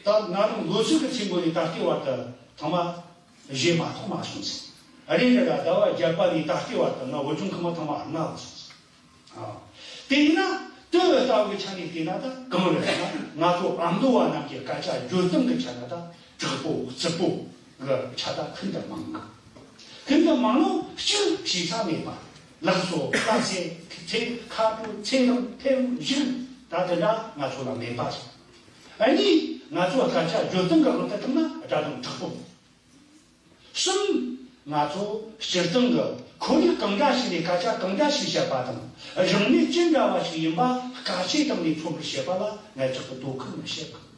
ད་ན་ནིང་ལོ་གསར་གྱི་ཚེས་འགོ་ནས་ད་ལྟའི་བར་དུ་ཐེངས་མ་བཞི་མ་གཏོགས་མ་སོང་ཟེར། ཨ་རེ་རེ་ལ་ཟླ་བ་བརྒྱད་པ་ནས་ད་ལྟའི་བར་དུ་ང་བོད་ལྗོངས་ཁམས་ཐེངས་མ་ལྔ་བ་སོང་ཟེར། ཨ། དེ་ཡིན་ན་དེ་ལྟ་བུའི་ཆ་ནས་བལྟས་ན་ད་གང་རེད་ཟེར་ན་ང་ཚོ་ཨ་མདོ་བ་རྣམས་ཀྱི་སྐད་ཆ་བརྗོད་སྟངས་ཀྱི་ཆ་ན་ད་དྲག་པོ་རྩུབ་པོ་གི་ཆ་ད་ཤིན་ཏུ་མང་གི། ཤིན་ཏུ་མང་ནོ་གཅིག་བྱས་ས་མེད་པ། ལགས་སོ་ལགས་སེ་ཚེ་ཁ་དྲོ་ཚེ་རིང་ཕེབས་བཞུགས་ད་དེ་འདྲ་ང་ཚོ་ལ་མེད་པ་རེད། ཨ་ནི་ང་ཚོ་སྐད་ཆ་བརྗོད་སྟངས་ཀྱི་དབང་དུ་བཏང་ན་སྒྲ་གདངས་དྲག་པོ། གསུམ། ང་ཚོ་སྤྱིར་བཏང་གི་ཁོར་ཡུག་གང་འདྲ་ཞིག་ནས་སྐད་ཆ་གང་འདྲ་ཞིག་བཤད་པ་དང་རང་ནུས་ཅི་འདྲ་བ་ཞིག་ཡིན་པ་སྐད་ཆའི་སྟེང་ནས་མཚོན་པར་བཤད་པ་ལ་ངས་ཅིག་ཏུ་དོ་ཁུར་མི་བྱེད་གི།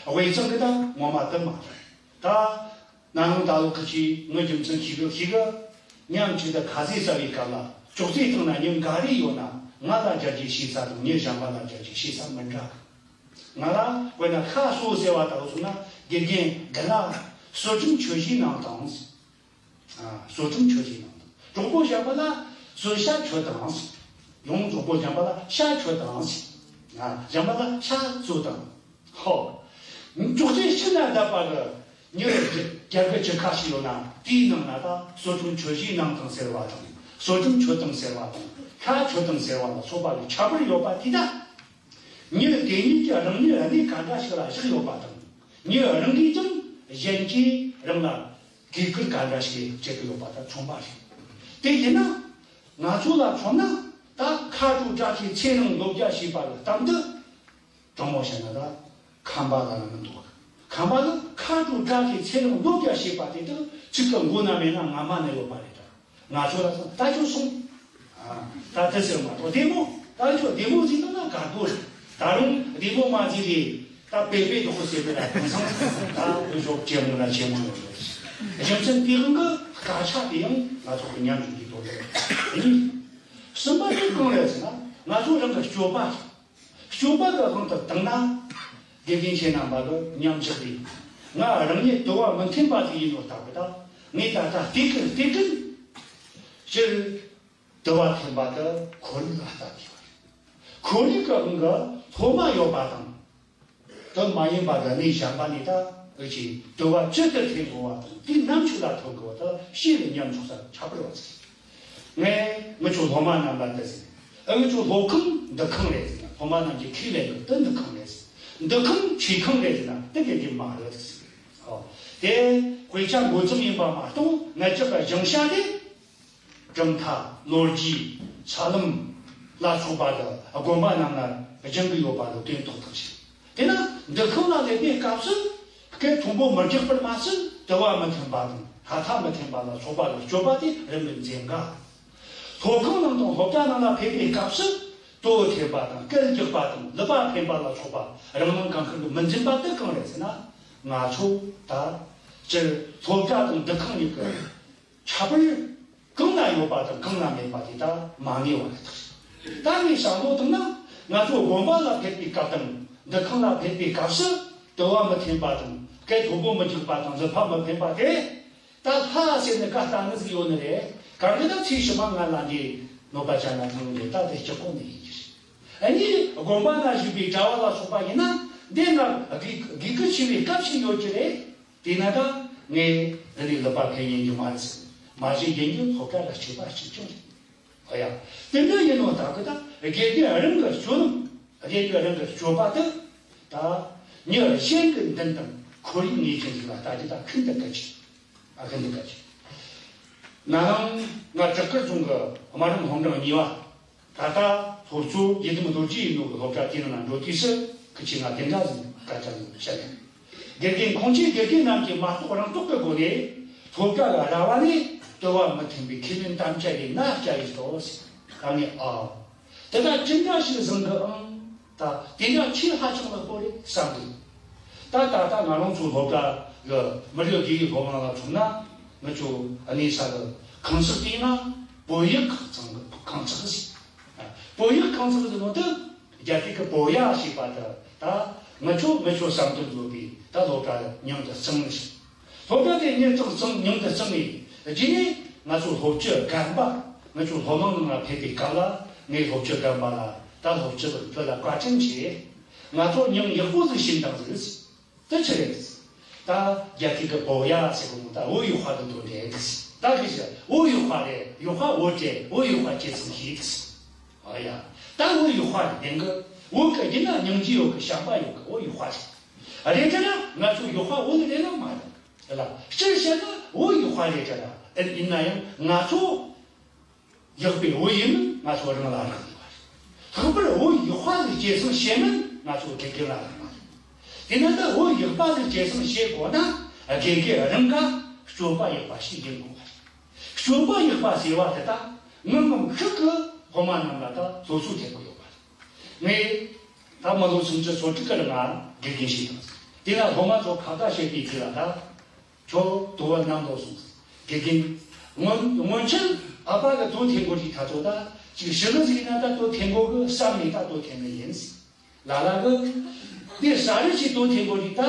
དབུས་གཙང་གི་ད་ངོ་མ་དུ་མ་རེད། ད་ན་ནིང་ད་ལོ་ཁ་ཅིག་ངའི་རྒྱུ་མཚན་ཤེས་གི་ཤེས་གི། མཉམ་གཅིག་ཏུ་ཁ་ཟས་ཟ་བའི་སྐབས་ལ་ཅོག་ཙེའི་སྟེང་ན་མྱི་འགའ་རེ་ཡོད་ན་ང་ལ་རྒྱ་སྐྱེད་བྱེད་ས་དང་མྱི་གཞན་པ་ལ་རྒྱ་སྐྱེད་བྱེད་ས་མི་འདྲ་གི། ང་ལ་དཔེར་ན་ཤ་གསོ་ཟེར་བ་ལྟ་བུ་སོང་ན་དགེ་རྒན་འདི་ལ་གསོལ་ཁྲིམས་ཆོས་བཞེས་གནང་དང་། ཨ། གསོལ་ཁྲིམས་ཆོས་བཞེས་གནང་དང་། གྲོགས་པོ་གཞན་པ་ལ་གསོལ་ཇ་མཆོད་དང་། ཡང་གྲོགས་པོ་གཞན་པ་ལ་ཤ་མཆོད་དང་། ཨ། གཞན་པ་ལ་ཤ་གསོལ་དང་། ཧོ། ཅོག་ཙེ་ཕྱི་ན་བསྡད་པ་གི་མྱི་རྒྱ་གི་ཅི་ཁ་ཞིག་ཡོད་ན་དེའི་ནང་ན་ད་གསོལ་ཁྲིམས་ཆོས་བཞེས་གནང་དང་ཟེར་བ་དང་། གསོལ་ཁྲིམས་མཆོད་དང་ཟེར་བ་དང་། ཤ་མཆོད་དང་ཟེར་བ་ལ་སོགས་པ་གི་ཁྱད་པར་ཡོད་པ་དེ་ད། མྱི་དེ་ཉིད་ཀྱི་རང་ཉིད་གནས་ག་འདྲ་ཞིག་ལ་བཞག་ཡོད་པ་དང་། མྱི་རང་གིས་ཀྱང་གཞན་གྱིས་རང་ལ་གུས་བཀུར་ག་འདྲ་ཞིག་བྱེད་ཀྱི་ཡོད་པ་དང་མཚུངས་པ་རེད། དེ་ཡིན་ན། ང་ཚོ་ལ་མཚོན་ན་ད་ཁ་དྲོ་བཀྲ་ཤིས་ཚེ་རིང་ལོ་བརྒྱ་ཞེས་པ་ལ་གཏམ་དུ། དྲང་མོ་བཤད་ན་ད་ཁམས་པ་ལ་ནི་མི་འདུག་ཁམས་པ་ལ་ཁ་དྲོ་བཀྲ་ཤིས་ཚེ་རིང་ལོ་བརྒྱ་ཞེས་པ་དེ་དག་ཚིག་གི་མགོ་ན་མེད་ན་རྔ་མ་ན་ཡོད་པ་རེད་ད། ང་ཚོ་ལ་སོང་ད་ཁྱོད་སོང་། ཨ། ད་དེ་ཟེར་མ་གཏོགས་བདེ་མོ་ད་ཁྱོད་བདེ་མོ་ཟིག་འདུག་ན་དགའ་དགོས་རེད། ད་རུང་བདེ་མོ་མ་ཟིག་རེད། ད་པེ་པེ་དོ་ཟེར་བའི་ལ་དེང་སང་ད་འུ་ཞོག་ཇེ་མང་ལ་ཇེ་མང་ཡོང་གི་རེད། རྒྱུ་མཚན་དེ་རིང་གི་སྐད་ཆ་དེ་ཡང་ང་ཚོ་གི་ཉམས་འགྲོ་གི་དོ་རེད། གཉིས། གསུམ་པ་དེ་གང་རེད་ཟེར་ན་ང་ཚོ་རང་གི་སྤྱོད་པ་རེད། སྤྱོད་པ་གི་དབང་དུ་བཏང་ན། དགེ་རྒན་ཁྱེད་རྣམ་པ་གི་མཉམ་བཞག་རེད། ང་རང་ཉིད་དུ་བ་མི་མཐུན་པ་དེ་ཡིན་ནོ་ལྟ་བུ་དང་ངས་ད་ལྟ་བལྟས་ཀིན་བལྟས་ཀིན། སྤྱིར་དུ་བ་མཐུན་པ་དེ་ཁོར་ཡུག་ལ་ལྟ་དགོས་པ་རེད། ཁོར་ཡུག་གི་དབང་གི་སློབ་མ་ཡོད་པ་དང་། དུ་མ་ཡིན་པ་དེ་གནས་གཞན་པ་ནས་ད་འུ་ཅིག་དུ་བ་ཇི་ལྟར་འཐེན་དགོས་པ་དང་དེ་ནམ་ཞིག་ལ་ཐོན་དགོས་པ་དེ་ཤེས་ནས་མཉམ་འཇོག་ས་ཁྱད་པར་བ་ཟེར། ངས་ངི་ཆོ་སློབ་མ་རྣམས་ལ་འདི་ཟེར། ཨ་ངི་ཆོ་སློབ་ཁང་འདུ་ཁང་རེད་ཟེར་ན་སློབ་མ་རྣམས་ཀྱིས་ཁས་ལེན་གི་འདི་འདུ་ཁང་རེད་ཟེར། འདུ་ཁང་ཆོས་ཁང་རེད་ཟེར་ན་འདི་དགེ་རྒན་མ་རེད་ཟེར། ཨོ། དེ་དཔེ་ཆ་འགོ་རྩོམ་ཡིན་པ་མ་གཏོགས་ང་ཅག་གི་སྦྱང་བྱ་དེ། གྲུབ་མཐའ་ལོ་རྒྱུས་ས་ལམ་ལ་སོགས་པ་དང་དགོན་པ་རྣམས་ན་སྦྱང་གི་ཡོད་པ་ལ་དོན་རྟོགས་ཐུབ་ཅིང་། དེས་ན་འདུ་ཁང་ལ་སླེབས་པའི་སྐབས་སུ་སྐད་མཐོན་པོ་མི་རྒྱག་པར་མ་ཟད་དུ་བ་མི་འཐེན་པ་དང་ལྷ་ཐ་མི་འཐེན་པ་ལ་སོགས་པ་ལ་སྤྱོད་པ་དེ་རིམ་པས་འཛིན་དགའ། སློབ་ཁང་ནང་དང་སློབ་གྲྭ་ནང་ལ་ཕེབས་པའི་སྐབས་སུ་དུ་བ་འཐེན་པ་དང་སྐད་རྒྱག་པ་དང་ལུད་པ་འཕེན་པ་ལ་སོགས་པ་རང་སྣང་གང་ཤར་དུ་མི་འཛིན་པ་དེ་གང་རེད་ཟེར་ན། ང་ཚོ་ད་སྤྱིར་སློབ་གྲྭ་དང་འདུ་ཁང་གཉིས་ཀྱི་ཁྱད་པར་གང་ན་ཡོད་པ་དང་གང་ན་མེད་པ་དེ་ད་མ་ངེས་པ་རེད། ད་ངས་བསམ་བློ་བཏང་ན་ང་ཚོ་དགོན་པ་ལ་ཕེབས་པའི་སྐབས་དང་འདུ་ཁང་ལ་ཕེབས་པའི་སྐབས་སུ་དུ་བ་མི་འཐེན་པ་དང་སྐད་མཐོན་པོ་མི་རྒྱག་པ་དང་ལུད་པ་མི་འཕེན་པ་དེ་ད་ལྷ་ཟེར་ནས་བཀའ་བཏང་ནི་ཟིག་ཡོད་ནི་རེད། གང་གི་ད་ཚེ་ཕྱི་མ་ང་ལ་འདི་གནོད་པ་ཅན་ལ་ཐང་རེད། ད་དེ་སྤྱི་ཁོག་ནས་ཡིན་གྱི་རེད། ཨ་ནི་དགོན་པ་ན་བཞུགས་པའི་གྲྭ་བ་ལ་སོགས་པ་ཡིན་ན་འདི་ན་དགེ་དགེ་བསྐུལ་ཆེ་བའི་སྐབས་ཤིག་ཡོད་ཀྱི་རེད། དེས་ན་ད་ངས་འདི་ནས་ལུད་པ་འཕེན་ཉན་རྒྱུ་མ་རེད་ཟེར། མ་གཞི་ཡིན་རྒྱུ་སློབ་གྲྭ་ལ་ཆོས་པ་གཅིག་ཀྱང་རེད། ཨོ་ཡ། དེ་འདྲ་ཡིན་ནོ་ད་གི་ད་དགེ་རྒན་རང་གི་སྤྱོད་ལམ། དགེ་རྒན་རང་གི་སྤྱོད་པ་དེ་ད་མྱི་གཞན་གྱི་མདུན་དང་ཁོར་ཡུག་ངེས་ཅན་ཞིག་ལ་ལྟ་རྒྱུ་ད་ཤིན་ཏུ་གལ་ཆེ། ཨ་ཤིན་ཏུ་གལ་ཆེ། ན་རང་ང་བྲག་དཀར་རྫོང་གི་སྨར་རམས་སློབ་འབྲིང་གཉིས་པ། ད་ལྟ་སློབ་གཙོ་ཡི་དམ་རྡོ་རྗེ་ཡིན་ནོ་གི་སློབ་གྲྭ་དེའི་ནང་ན་འགྲོ་དུས་སུ་ཁི་ཆེ་ང་དེ་འདྲ་ཟིག་སྐད་ཆ་ཟིག་བཤད་ཡོད། དགེ་རྒན་ཁོང་ཆེ་དགེ་རྒན་རྣམས་ཀྱིས་མ་རྟོགས་རང་རྟོགས་ཀྱི་སྒོ་ནས་སློབ་གྲྭ་ལ་ར་བ་ནས་དུ་བ་མི་འཐེན་པའི་ཁས་ལེན་དམ་བཅའ་ཡིན་ན་བཅའ་ཡིན་ཏོ་ཟེར། ད་ངས་ཨ། དེ་ད་ཅི་འདྲ་ཞིག་བཟང་གི་ཨང་། ད་དེ་འདྲ་ཆེས་ཧ་ཅང་ལེགས་པོ་རེད་བསམ་གི། ད་ད་ལྟ་ང་རང་ཚོ་སློབ་གྲྭ་གི་མི་རིགས་དགེ་ཡིག་སློབ་གླིང་ལ་མཚོན་ན་ང་ཚོ་གནས་ས་གི་ཁང་གསེག་དེ་ཡིན་ན་བོད་ཡིག་ཁང་ཚང་གི་ཁང་གསེག་ཟེར། བོད་ཡིག་གང་ཟག་ཟེར་ནོ་དེ་རྒྱ་སྐད་ཀྱི་བོད་ཡ་ཞེས་པ་དེ་ད་ངི་ཆོ་ངི་ཆོ་བསམ་དོན་བཟོ་བའི་ད་སློབ་གྲྭ་མྱིང་དེ་གཙང་ནི་ཞིག་སློབ་གྲྭ་དེ་མྱིང་གཙང་གཙང་མྱིང་དེ་གཙང་ནི་རྗེས་ནས་ང་ཚོ་སློབ་སྤྱི་རྒན་པ་ངི་ཆོ་སློབ་གླིང་ནང་ལ་ཕེབས་པའི་སྐབས་ལ་ངས་སློབ་སྤྱི་རྒན་པ་ལ་ད་སློབ་སྤྱི་ལ་བོད་ལ་བཀའ་དྲིན་ཆེ། ང་ཚོ་མྱིང་ཡག་པོ་ཟིག་བྱིན་དང་ཟིག་དེ་ཆི་རེད། ད་རྒྱ་སྐད་ཀྱི་བོད་ཡ་ཟེར་གོ་ནོ་ད་བོད་ཡིག་དཔར་དུ་འདོན་རེད། ད་གི་ཞིག་བོད་ཡིག་དཔར་རེད། ཡིག་དཔར་བོད་རེད། བོད་ཡིག་དཔར་ཇེ་ཚང་ཞིག་ཨ་ཡ། ད་བོད་ཡིག་དཔར་རེད་དེང་གི་བོད་ཀྱི་ཡིན་ན་སྙིང་རྗེ་ཡོད་གི་བྱམས་པ་ཡོད་གི་བོད་ཡིག་དཔར་རེད། རེད་དྲ་ན་ང་ཚོ་ཡིག་དཔར་བོད་ལ་རེད་ལ་མ་རེད་ལ། སྤྱིར་བཤད་ན་བོད་ཡིག་དཔར་རེད་དྲ་ན་ཡིན་ན་ཡང་ང་ཚོ། ཡག་པའི་བོད་ཡིག་ནི་ང་ཚོ་རང་ལ་རག་ཡོད་པ་རེད། ལྷག་པར་བོད་ཡིག་དཔར་ལ་གཅེས་སེམས་བྱེད་མིན་ང་ཚོ་དགེ་རྒན་ལ་རག་མ་རེད། དེས་ན་ད་བོད་ཡིག་དཔར་ལ་གཅེས་སེམས་བྱེད་དགོས་ན་དགེ་རྒན་རང་ག་སྤྱོད་པ་ཡག་པ་ཞིག་ཡིན་དགོས་པ་རེད། སྤྱོད་པ་ཡག་པ་ཟེར་བ་དེ་ད་ངང་ངམ་ཤུགས་ཀྱིས་སློབ་མ་རྣམས་ལ་ད་སློབ་གསོ་ཐེབས་དགོས་ཡོད་པ་རེད། ངས་ད་མི་ལོ་སུམ་ཅུ་སོ་དྲུག་གི་རིང་ང་དགེ་རྒན་ཞིག་དང་། དེ་ལ་སློབ་མ་ཚོ་ཁ་བརྡ་བྱེད་པའི་དུས་ལ་ད། ཁྱོད་དུ་བ་ནམ་ལོ་སོང་། དགེ་རྒན། སྔོན་སྔོན་ཆད་ཨ་ཕ་གི་དོ་འཐེན་གོ་རིགས་ཐ་ཚོ་ད་ཅིག་ཞི་ལི་ཟིག་ན་ད་དོ་འཐེན་གོ་གི་བསམ་ནས་ད་དོ་འཐེན་ནི་ཡིན། ལ་ལ་གི་དེ་ས་རི་ཞིག་དོ་འཐེན་གོ་རིགས་ད་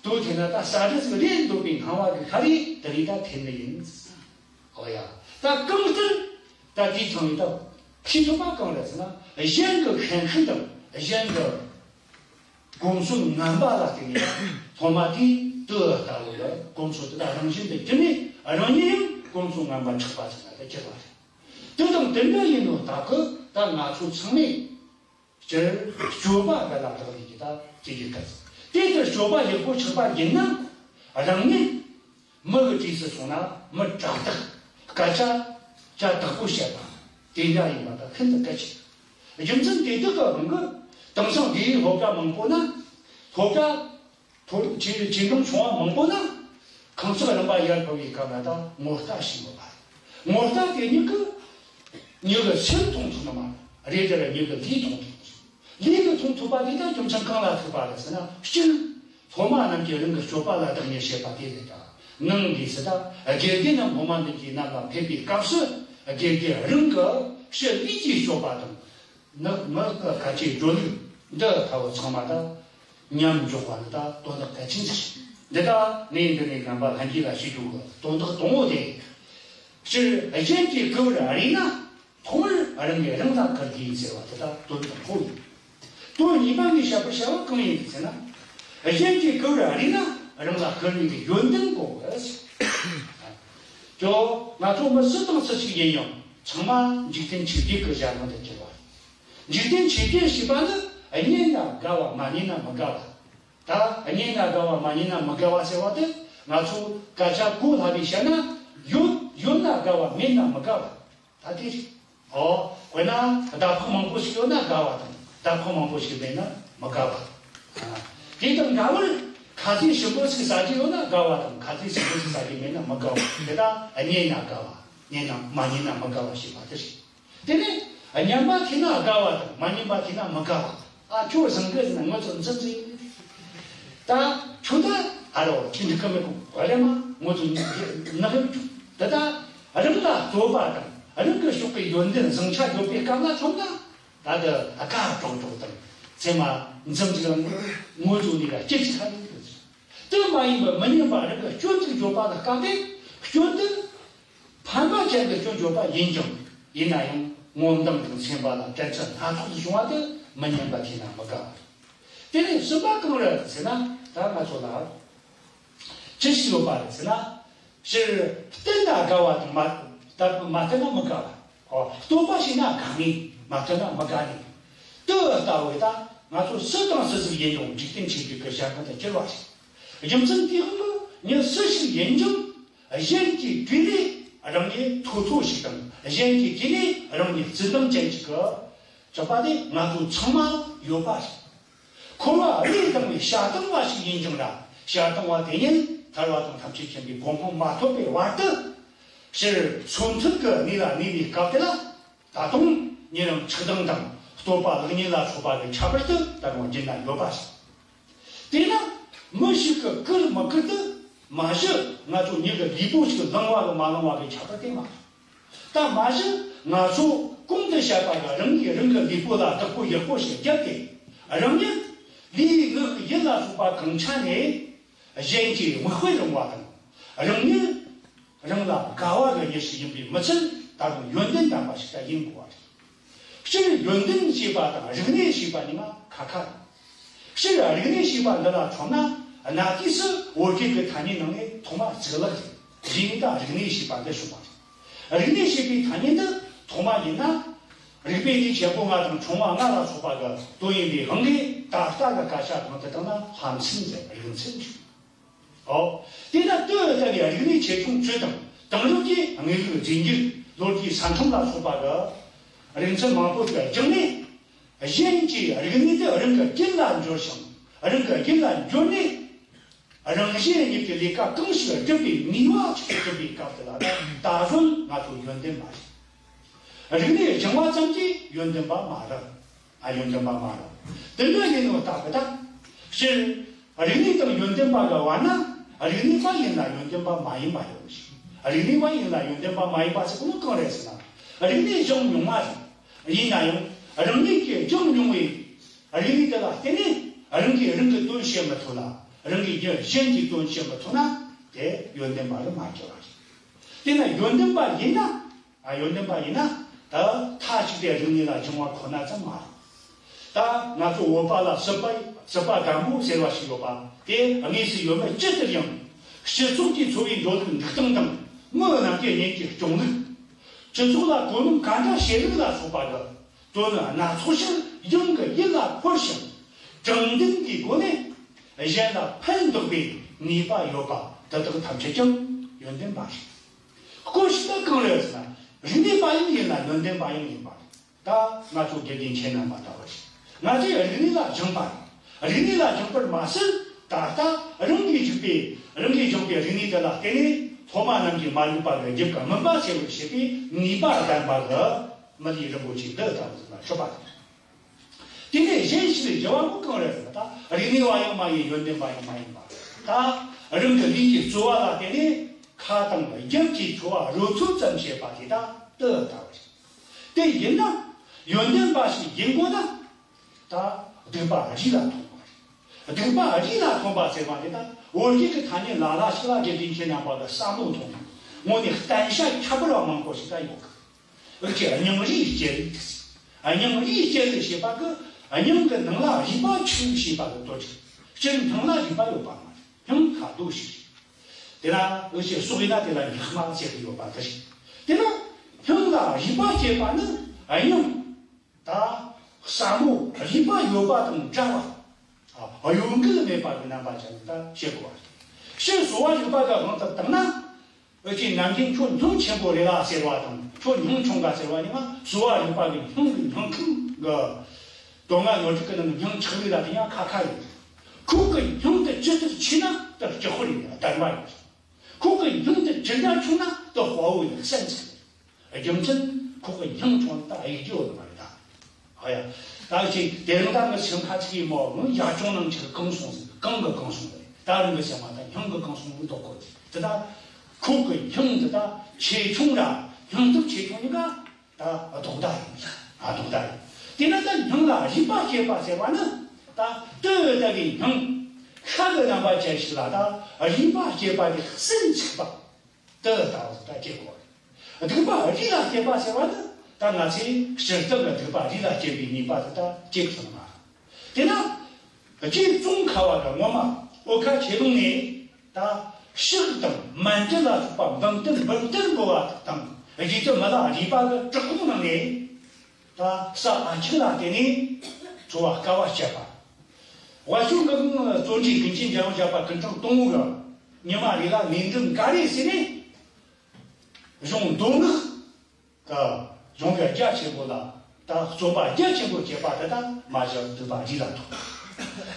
དོ་འཐེན་ན་ད་ས་རི་ཟིག་ལས་འདོད་པའི་སྣང་བ་གི་ཁ་རི་དེ་རིགས་ད་འཐེན་ནི་ཡིན། ཨོ་ཡ། ད་གང་ལྟར་ད་དེའི་ཐང་ནས་ད་ཤེས་ཐུབ་པ་གང་རེད་ཟེར་ན་གཞན་གི་ཤན་ཤུགས་དང་གཞན་གི་གོམས་སྲོལ་ངན་པ་ལ་བརྟེན་ནས་སློབ་མ་དེས་དུ་ལྟ་བུ་ལ་གོམས་སྲོལ་དེ་དག་རང་བཞིན་དུ་གྱུར་ནས་རང་ཉིད་ཡང་གོམས་སྲོལ་ངན་པ་ཆགས་པ་ཟེར་ན་ད་གྱུར་པ་རེད། དེ་དང་དེ་འདྲ་ཡིན་ནོ་ད་གི་ད་ང་ཚོ་ཚང་མས་སྤྱིར་སྤྱོད་པ་འགའ་ལ་རག་ལས་ཀྱི་ད་དེ་ཡི་སྐབས་དེ་ལྟར་སྤྱོད་པ་ཡག་པོ་ཆགས་པ་ཡིན་ན་རང་ཉིད། མི་གི་གྲས་སུ་སོང་ན་མི་དྲག་དག་སྐད་ཆ་ཆ་དག་པོ་བཤད་པ་དེ་འདྲ་ཡིན་པ་དང་ཤིན་ཏུ་གལ་ཆེ། རྒྱུ་མཚན་དེ་དག་གི་དབང་གིས་དེང་སང་འདིའི་སློབ་གྲྭ་མང་པོ་ན་སློབ་གྲྭ་ཐོ་ཆེ་ཆེ་འབྲིང་ཆུང་བ་མང་པོ་ན་ཁང་བརྩེགས་རིམ་པ་ཡར་འཕར་བའི་སྐབས་ལ་ད་ངོ་ལྟ་ཞིག་ཡོད་པ་རེད། ངོ་ལྟ་དེ་ཉིད་ཀྱིས་མྱི་གི་སེམས་མཐོང་ཐུབ་ནི་མ་རེད། རེད་དེ་ར་མྱི་གི་ལུས་མཐོང་ཐུབ་ནི་རེད། ལུས་ཀྱི་མཐོང་ཐུབ་པ་དེ་ད་རྒྱུ་མཚན་གང་ལ་ཐུག་པ་རེད་ཟེར་ན་གཅིག་སློབ་མ་རྣམས་ཀྱིས་རང་གི་སྤྱོད་པ་ལ་བདག་གཉེར་བྱེད་པ་དེ་རེད་ད། ནང་གི་སྲིད་ད་དགེ་རྒན་རྣམས་སློབ་མ་རྣམས་ཀྱི་རྣམ་ལ་ཕེབས་པའི་སྐབས་སུ་དགེ་རྒན་རང་གི་ཕྱི་ལུས་ཀྱི་སྤྱོད་པ་དང་། ནགས་མི་ཁ་ཆེའི་འགྲོ་ལུགས་འདི་ལྟ་བུ་ཚང་མ་ད་མཉམ་འཇོག་པ་ནི་ད་དོན་དག་གལ་ཆེན་ཞིག་འདི་ད་ངས་འདི་ནས་རྣམ་པ་ལྷན་རྒྱས་ལ་ཞུ་རྒྱུ་གི་དོན་དག་དང་པོ་དེ། སྤྱིར་གཞན་གྱིས་བཀུར་བར་རིགས་ན། ཐོག་མར་རང་གིས་རང་ལ་བཀུར་དགོས་ཟེར་བ་དེ་དག་དོན་དག་ཁོ་ཡིན། དོན་གཉིས་པ་ནས་བཤད་པར་བྱ་བ་གང་ཡིན་ཟེར་ན། གཞན་གྱིས་བཀུར་རིགས་ན་རང་ལ་བཀུར་ནུས་ཀྱི་ཡོན་ཏན་དགོས། ཀྱོ། ང་ཚོ་མི་སུ་དང་སུ་ཞིག་ཡིན་ཡང་ཚང་མ་འཇིག་རྟེན་ཆོས་བརྒྱད་ཀྱི་གཞལ་མི་དུ་གྱུར་བ། འཇིག་རྟེན་ཆོས་བརྒྱད་ཞེས་པ་ནི་རྙེད་ན་དགའ་བ་མ་རྙེད་ན་མི་དགའ་བ། ད་རྙེད་ན་དགའ་བ་མ་རྙེད་ན་མི་དགའ་བ་ཟེར་བ་དེ་ང་ཚོ་སྐད་ཆ་གོ་སླ་བའི་བཤད་ན་ཡོད་ཡོད་ན་དགའ་བ་མེད་ན་མི་དགའ་བ། ད་དེ་རེད། ཨོ། དཔེར་ན་ཟླ་ཕོགས་མང་པོ་ཞིག་ཡོད་ན་དགའ་བ་དང་ཟླ་ཕོགས་མང་པོ་ཞིག་མེད་ན་མི་དགའ་བ། ཨ། དེ་དང་འདྲ་བར་ཁ་ཟས་ཞིམ་པོ་ཞིག་ཟ་རྒྱུ་ཡོད་ན་དགའ་བ་དང་ཁ་ཟས་ཞིམ་པོ་ཞིག་ཟ་རྒྱུ་མེད་ན་མི་དགའ་བ། དེ་དག་རྙེད་ན་དགའ་བ། རྙེད་ན་མ་རྙེད་ན་མི་དགའ་བ་ཞེས་པ་དེ་རེད། དེ་ནས་སྙན་པ་ཐོས་ན་དགའ་བ་དང་མ་སྙན་པ་ཐོས་ན་མི་དགའ་བ། ཨ་ཁྱོད་བཟང་གི་ཟེར་ན་ངོ་ཚོ་འཛིན་འཛིན། ད་ཁྱོད་ད་ཨ་རོ་ཁྱི་འདྲི་གི་མི་དགོས་གོ་རེ་མ་ངོ་ཚོ་ནག་ཡོད་ཁྱོད་ད་ད་རང་ལ་རྩོད་པ་དང་རང་གི་ཕྱོགས་ཀྱི་ཡོན་ཏན་བཟང་ཆ་ཡོད་པའི་སྐབས་ལ་ཚོམ་ན་ད་ད་དགའ་གྲོགས་གྲོགས་དང་ཚེ་མ་འཛིན་འཛིན་ངོ་ཚོ་ནི་ལ་སྐྱེ་ཅི་ཁ་ཡོད་གི་ཟེར། དེ་མ་ཡིན་པར་མི་སྙན་པ་རང་གི་སྐྱོན་ཅིག་བརྗོད་པ་ལ་བཀག་སྟེ་སྐྱོན་དེ། ཕན་པ་ཅན་གྱི་སྐྱོན་བརྗོད་པ་ཡིན་ཀྱང་ཡིན་ན་ཡང་ངོ་མདངས་དང་སེམས་པ་ལ་དྲན་ཚུལ་སྣ་ཚོགས་སུ་བྱུང་བ་དེ་མི་སྙན་པ་ཐོས་ན་མི་དགའ་བ། དེ་ནས་གསུམ་པ་གང་རེད་ཟེར་ན་ད་ང་ཚོ་ལ་ཅི་ཞིག་ཡོད་པ་རེད་ཟེར་ན། སྤྱིར་བསྟུན་ན་དགའ་བ་དང་མ་ད་མ་བསྟུན་ན་མི་དགའ་བ། ཨོ་བསྟོད་པ་བྱས་ན་དགའ་ངེས་མ་བསྟུན་ན་མི་དགའ་ནས། དེ་ལྟ་བུའི་ད་ང་ཚོ་སུ་དང་སུ་ཟིག་ཡིན་ཡང་འཇིག་རྟེན་ཆོས་བརྒྱད་ཀྱི་གཞལ་མི་དུ་གྱུར་བ་རེད། རྒྱུ་མཚན་དེའི་དབང་གིས་མྱི་སུ་ཞིག་ཡིན་ཀྱང་། གཞན་གྱི་གྲས་ལས་རང་ཉིད་མཐོ་ཐོས་ཤིག་དང་གཞན་གྱི་གྲས་ལས་རང་ཉིད་བརྩེ་དུང་ཅན་ཞིག་གི་གྲུབ་པ་དེ་ང་ཚོ་ཚང་མ་ཡོད་པ་རེད། འཁོར་བ་རེ་དང་བའི་བྱ་བཏང་བ་ཞིག་ཡིན་ཀྱང་ར་བྱ་བཏང་བ་དེ་ཉིད་ཐར་བ་དང་ཐམས་ཅད་མཁྱེན་པའི་གོ་འཕང་མ་ཐོབ་པའི་བར་དུ་སྤྱིར་མཚོན་ཐུན་གྱི་གནས་ལ་གནས་པའི་སྐབས་དེ་ལ། ད་དུང་ཉིན་རང་ཆགས་སྡང་དང་བསྟོད་པ་ལེགས་ཉེས་ལ་སོགས་པ་གི་ཁྱད་པར་དུ་ད་རུང་བརྒྱུད་ན་ཡོད་པ་ཞིག་དེས་ན་མི་ཞིག་གི་བཀུར་མི་བཀུར་དུ་མ་གཞི་ང་ཚོ་མྱི་གི་ལུས་པོ་ཞིག་ལང་བ་གི་མ་ལང་བ་གི་ཁྱད་པར་དེ་མ་རེད། ད་མ་གཞི་ང་ཚོ་ གོང་དུ་བཤད་པ་གི་རང་ཉིད་རང་གི་ལུས་པོ་ལ་བདག་པོ་ཡག་པོ་ཞིག་བརྒྱབ་སྟེ། རང་ཉིད་ལུས་ངག་ཡིད་ལ་སོགས་པ་གང་ཆ་ནས་གཞན་གྱི་མིག་དཔེ་རུང་བ་དང་། རང་ཉིད་རང་ལ་དགའ་བ་གི་མྱི་ཞིག་ཡིན་པའི་མི་ཚད་ད་དུང་ཡོན་ཏན་ལྡན་པ་ཞིག་ད་ཡིན་དགོས་པ་རེད། སྤྱིར་ཡོན་ཏན་ཞེས་པ་དང་རིག་གནས་ཞེས་པ་གཉིས་ཀ་ཁ་ཁ་རེད། སྤྱིར་རིག་གནས་ཞེས་པ་འདི་ལ་མཚོན་ན། གནའ་དུས་སུ་བོད་བརྒྱུད་ཀྱི་ཐ་སྙད་ནང་ནས་ཐོག་མ་གཙུག་ལག་རེད། རྗེས་ནས་ད་རིག་གནས་ཞེས་པ་འདི་བྱུང་བ་རེད། རིག་གནས་ཞེས་པའི་ཐ་སྙད་འདི་ཐོག་མ་ཡིན་ན། རིག་པའི་གནས་ཆེན་པོ་ལྔ་དང་ཆུང་བ་ལྔ་ལ་སོགས་པ་གི་དོན་ཡིན་པའི་དབང་གིས། ད་ལྟ་གི་སྐད་ཆ་གང་དུ་བཏང་ན་ལྷ་མཚན་ཟེར། རིག་མཚན་ཟེར། ཨོ། དེས་ན་དེ་ལྟ་བུའི་རིག་གནས་ཆེ་ཆུང་ཚུལ་དང་། དེང་རབས་ཀྱི་དངོས་ལུགས་རྫས་འགྱུར། ལོ་རྒྱུས་ས་ཁྲོམ་ལ་སོགས་པ་གི་རིག་མཚན་མང་པོ་ཞིག་སྦྱངས་ནས། གཞན་གྱི་རིག་གནས་དེ་རང་གི་རྒྱུད་ལ་འབྱོར་ཞིང་། རང་གི་རྒྱུད་ལ་འབྱོར་ནས། རང་གཞན་གཉིས་ཀྱི་ལས་ཀ་གང་ཞིག་སྒྲུབ་པའི་ནུས་པ་ཅིག་ཐོབ་པའི་སྐབས་དེ་ལ། ད་གཟོད་ང་ཚོ་ཡོན་ཏན་མ་རེད། རིག་གནས་སྦྱང་བ་ཙམ་གྱིས་ཡོན་ཏན་པ་མ་རེད། ཨ། ཡོན་ཏན་པ་མ་རེད། དེ་འདྲ་ཡིན་ནོ་ད་གི་ད། སྤྱིར་རིག་གནས་དང་ཡོན་ཏན་པ་གི་བར་ན། རིག་གནས་པ་ཡིན་ལ་ཡོན་ཏན་པ་མ་ཡིན་པ་ཡོད་ཞིང་། རིག་གནས་པ་ཡིན་ལ་ཡོན་ཏན་པ་མ་ཡིན་པ་ཟེར་གོ་ནོ་གང་རེད་ཟེར་ན། རིག་གནས་སྦྱངས་མྱོང་བ་རེད། ཡིན་ན་ཡང་རང་ཉིད་ཀྱིས་སྦྱངས་མྱོང་བའི་རིག་གནས་དེ་ལ་བརྟེན་ནས་རང་གིས་རང་གི་དོན་བྱེད་མི་ཐུབ་ལ། རང་གིས་གཞན་གྱི་དོན་བྱེད་མི་ཐུབ་ན། དེ་ཡོན་ཏན་པ་ལ་མ་གྱུར་བ་རེད། དེས་ན་ཡོན་ཏན་པ་ཡིན་ན། ཨ། ཡོན་ཏན་པ་ཡིན་ན། ད་མཐའ་གཅིག་ཏུ་རིག་གནས་ལ་སྦྱང་བ་ཁོ་ན་ཙམ་མ་རེད། ད་ང་ཚོ་བོད་པ་ལ་སྲིད་པ། སྲིད་པ་སྒམ་པོ་ཟེར་བ་ཞིག་ཡོད་པ། དེ་དངོས་སུ་ཡོད་མེད་ཅི་ལྟར་ཡང་། སྤྱི་ཚོགས་ཀྱི་འཚོ་བའི་འགྲོ་ལུགས་འདུག་སྟངས་དང་། མི་རྣམས་ཀྱི་གཉེན་གྱི་སྐྱོང་ལུགས། སྤྱི་ཚོགས་ལ་དོ་སྣང་ག་འདྲ་བྱེད་ལུགས་ལ་སོགས་པ་གི་དོན་སྣ་ཚོགས་ཤིག་ཡང་གི་ཡིད་ལ་འཁོར་ཞིང་། དྲང་བདེན་གྱི་སྒོ་ནས་གཞན་ལ་ཕན་འདོགས་པའི་ནུས་པ་ཡོད་པ་དེ་དག་ཐམས་ཅད་ཀྱང་ཡོན་ཏན་པ་རེད། སྐོར་ཞིག་ད་གང་རེད་ཟེར་ན། རིག་གནས་པ་ཡང་ཡིན་ལ་ཡོན་ཏན་པ་ཡང་ཡིན་པ་རེད། ད་ང་ཚོ་དགེ་རྒན་ཁྱེད་རྣམ་པ་ལྟ་བུ་ཞིག་ང་ཚོས་རིག་གནས་ལ་སྦྱངས་པ་རེད། རིག་གནས་ལ་སྦྱངས་པར་མ་ཟད། ད་ལྟ་རང་གིས་བཞུགས་པའི། རང་གིས་སྦྱངས་པའི་རིག་གནས་དེ་ལ་བརྟེན་ནས་སློབ་མ་རྣམས་ཀྱིས་མ་ལུས་པ་ལ་རྒྱུད་ཀྱི་སྨིན་པ་འཚོལ་བར་བྱེད་པའི་ནུས་པ་ལྡན་པ་ལ་མི་ལུས་རིན་པོ་ཆེ་འདི་ལྟ་བུ་ཟིག་ལ་སྤྱོད་པ་དང་། དེ་ནས་གཞན་ཞིག་ལས་བྱ་བ་པོ་གང་རེད་ཟེར་ན། ད་རིག་གནས་པ་ཡང་མ་ཡིན། ཡོན་ཏན་པ་ཡང་མ་ཡིན་པ། ད་རང་གི་ལུས་ཀྱི་རྩོལ་བ་ལ་བརྟེན་ནས་ཁ་དང་རྒྱབ་ཀྱི་འཚོ་བ་རོལ་ཚོད་ཙམ་བྱེད་པ་དེ་ད་དེ་ལྟ་བུ་རེད། དེ་ཡིན་ན་ཡོན་ཏན་པ་ཞིག་ཡིན་དགོས་ན། ད་སྡིག་པ་རིས་ལ་ཐོན་པ་རེད། སྡིག་པ་རིས་ལ་ཐོན་པ་ཟེར་བ་དེ་ད་བོད་ཡིག་གི་ཐ་སྙད་ལ་ལ་ཞིག་ལ་དགེ་རྒན་ཁྱེད་རྣམ་པ་ལ་བསམ་བློ་ཐོངས་ན། དངོས་གནས་བསྟན་བྱ་ཁྱད་པར་བ་མང་པོ་ཞིག་ད་ཡོད་གི། འུ་ཅག་གི་སྙིང་རུས་སྐྱེ་ལུགས་དེ། སྙིང་རུས་སྐྱེ་ལུགས་ཞེས་པ་གི་སྙིང་གི་ནང་ལ་རུས་པ་ཆུང་ཞེས་པ་གི་དོན་ཅིག་སྤྱིར་སྙིང་ལ་རུས་པ་ཡོད་པ་མ་རེད། སྙིང་ཁ་དོག་ཞིག་རེད། དེ་ལ་འུ་ཅག་སྲོག་ཡིན་ན་དེ་ལ་སྙིང་དམར་ཟེར་གི་ཡོད་པ་དེ་རེད། དེ་ལ་སྙིང་ལ་རུས་པ་སྐྱེས་པ་ནི་སྙིང་། ད་ཟབ་མོ་རུས་པ་ཡོད་པ་དང་འདྲ་བ། ཨ། གཡོ་འགུལ་མེད་པ་གི་རྣམ་པ་ཅན་ད་བཤད་དགོས་པ་རེད། སྤྱིར་གསོ་བ་རིག་པ་གི་དབང་དུ་བཏང་ན། འུ་ཅག་ནམ་རྒྱུན་ཁྱོད་སྙིང་ཆེན་པོ་རེད་ལ་ཟེར་བ་དང་། ཁྱོད་སྙིང་ཆུང་ག་ཟེར་བ་གཉིས་ཀ་གསོ་བ་རིག་པ་གི་སྙིང་གི་སྙིང་ཁམས་གི་དོན་ལྔ་སྣོད་དྲུག་གི་ནང་གི་སྙིང་ཆགས་ལུགས་ལ་དེ་ཡང་ཁ་ཁ་ཡིན། ཁོག་གི་སྙིང་དེ་ཇི་ལྟར་ཆེ་ན་དེ་ལྕགས་ཕོར་ཡིན། ལྡན་པ་ཡིན། ཁོག་གི་སྙིང་དེ་ཇི་འདྲ་ཆུང་ན་དེ་དཔའ་བོ་ཡིན། སེམས་ཚེ། རྒྱུ་མཚན་ཁོག་གི་སྙིང་ཆུང་ན་ད་ཡིག་རྒྱུ་ཡོད་མ་རེད་ད། ཨ་ཡ། ད་ཅིག་དེ་རིང་ད་ངའི་སེམས་ཁ་ཚིག་ཡིན་མོ། ངའི་ཡ་ཆུང་ནང་ཆེ་གང་སོང་ཟིག་གང་གི་གང་སོང་རེད། ད་རིང་གི་སེམས་མ་ད་སྙིང་གི་གང་སོང་བུ་དོ་གོ་དེ་ད། ཁོག་གི་སྙིང་འདི་ད་ཆེ་ཆུང་ར་སྙིང་སྟོབས་ཆེ་ཆུང་གཉིས་ཀ་ད་རྡོག་རྡ་ཡིན། ཨ། རྡོག་རྡ་ཡིན། དེས་ན་ད་སྙིང་ལ་རུས་པ་སྐྱེས་པ་ཟེར་བ་ནི། ད་དེ་ལྟ་བུའི་སྙིང་ཤ་གི་རྣམ་པ་ཅན་ཞིག་ལ་ད་རུས་པ་སྐྱེས་པ་དེ་སེམས་ཚིག་པ། དེ་ལྟ་བུ་ད་སྐྱེ་དགོས་རེད། སྡིག་པ་རིས་ལ་སྐྱེས་པ་ཟེར་བ་ནི་ད་ང་ཚོས་སྤྱིར་བཏང་གི་སྡིག་པ་རིས་ལ་སྐྱེ་བའི་ནུས་པ་དེ་ད་སྐྱེ་ཐུབ་མ་རེད། དེས་ན་རྗེ་ཙོང་ཁ་བ་གི་ངོ་མ་ཨོ་ཁ་ཆོས་ལུང་ནས་ད་ཕྱག་དང་མཎྜལ་ལ་སོགས་པ་འབུམ་སྟོང་འབུམ་སྟོང་འབུལ་བ་དང་། རྗེ་བཙུན་མི་ལ་རས་པ་གི་བྲག་ཁུང་ནང་ནས་ད་ས་ཨ་ཆི་ལ་བརྟེན་ནས་འཚོ་བ་དཀའ་བ་སྤྱད་པ། ཝ་ཤུ་གི་བཙོན་འདྲེ་ཀུན་གྱི་འཇམ་དབྱངས་བཞད་པ་ཀུན་ཀྲང་དང་པོ་གི་ཉི་མ་རེ་ལ་ལས་འགྲུབ་འགའ་རེ་ཟིན་ནས། གཞུང་མདོ་སྔགས་ཀྱི་གཞུང་གི་རྒྱ་ཆེན་པོ་ལ་ད་རྩོད་པ་རྒྱ་ཆེན་པོ་བྱེད་པ་དེ་ད་མ་གཞི་སྡིག་པ་རིས་ལ་ཐོན།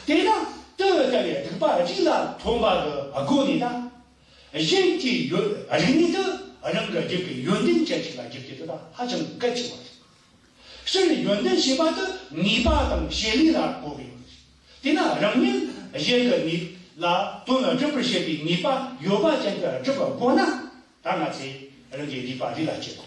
དེས་ན་དེ་ལྟ་བུའི་སྡིག་པ་རིས་ལ་ཐོན་པ་གི་སྒོ་ནས་ད་གཞན་གྱི་ཡོན། རིག་གནས་དེ་རང་གི་རྒྱུད་ཀྱི་ཡོན་ཏན་ཅན་ཞིག་ལ་འགྱུར་རྒྱུ་དེ་ད་ཧ་ཅང་གལ་ཆེ་བ་རེད། སྤྱིར་ཡོན་ཏན་ཞེས་པ་དེ་ནུས་པ་དང་བྱེད་ལས་ལ་གོ་གི་ཡོད་རེད། དེས་ན་རང་ཉིད་གཞན་གྱི་ནུས་ལ་དོན་སྒྲུབ་པར་བྱེད་པའི་ནུས་པ་ཡོད་པ་ཅན་གྱི་སྒྲུབ་པ་དགོས་ན། ད་ང་ཚོས་རང་གི་སྡིག་པ་རིས་ལ་སྐྱེ་དགོས།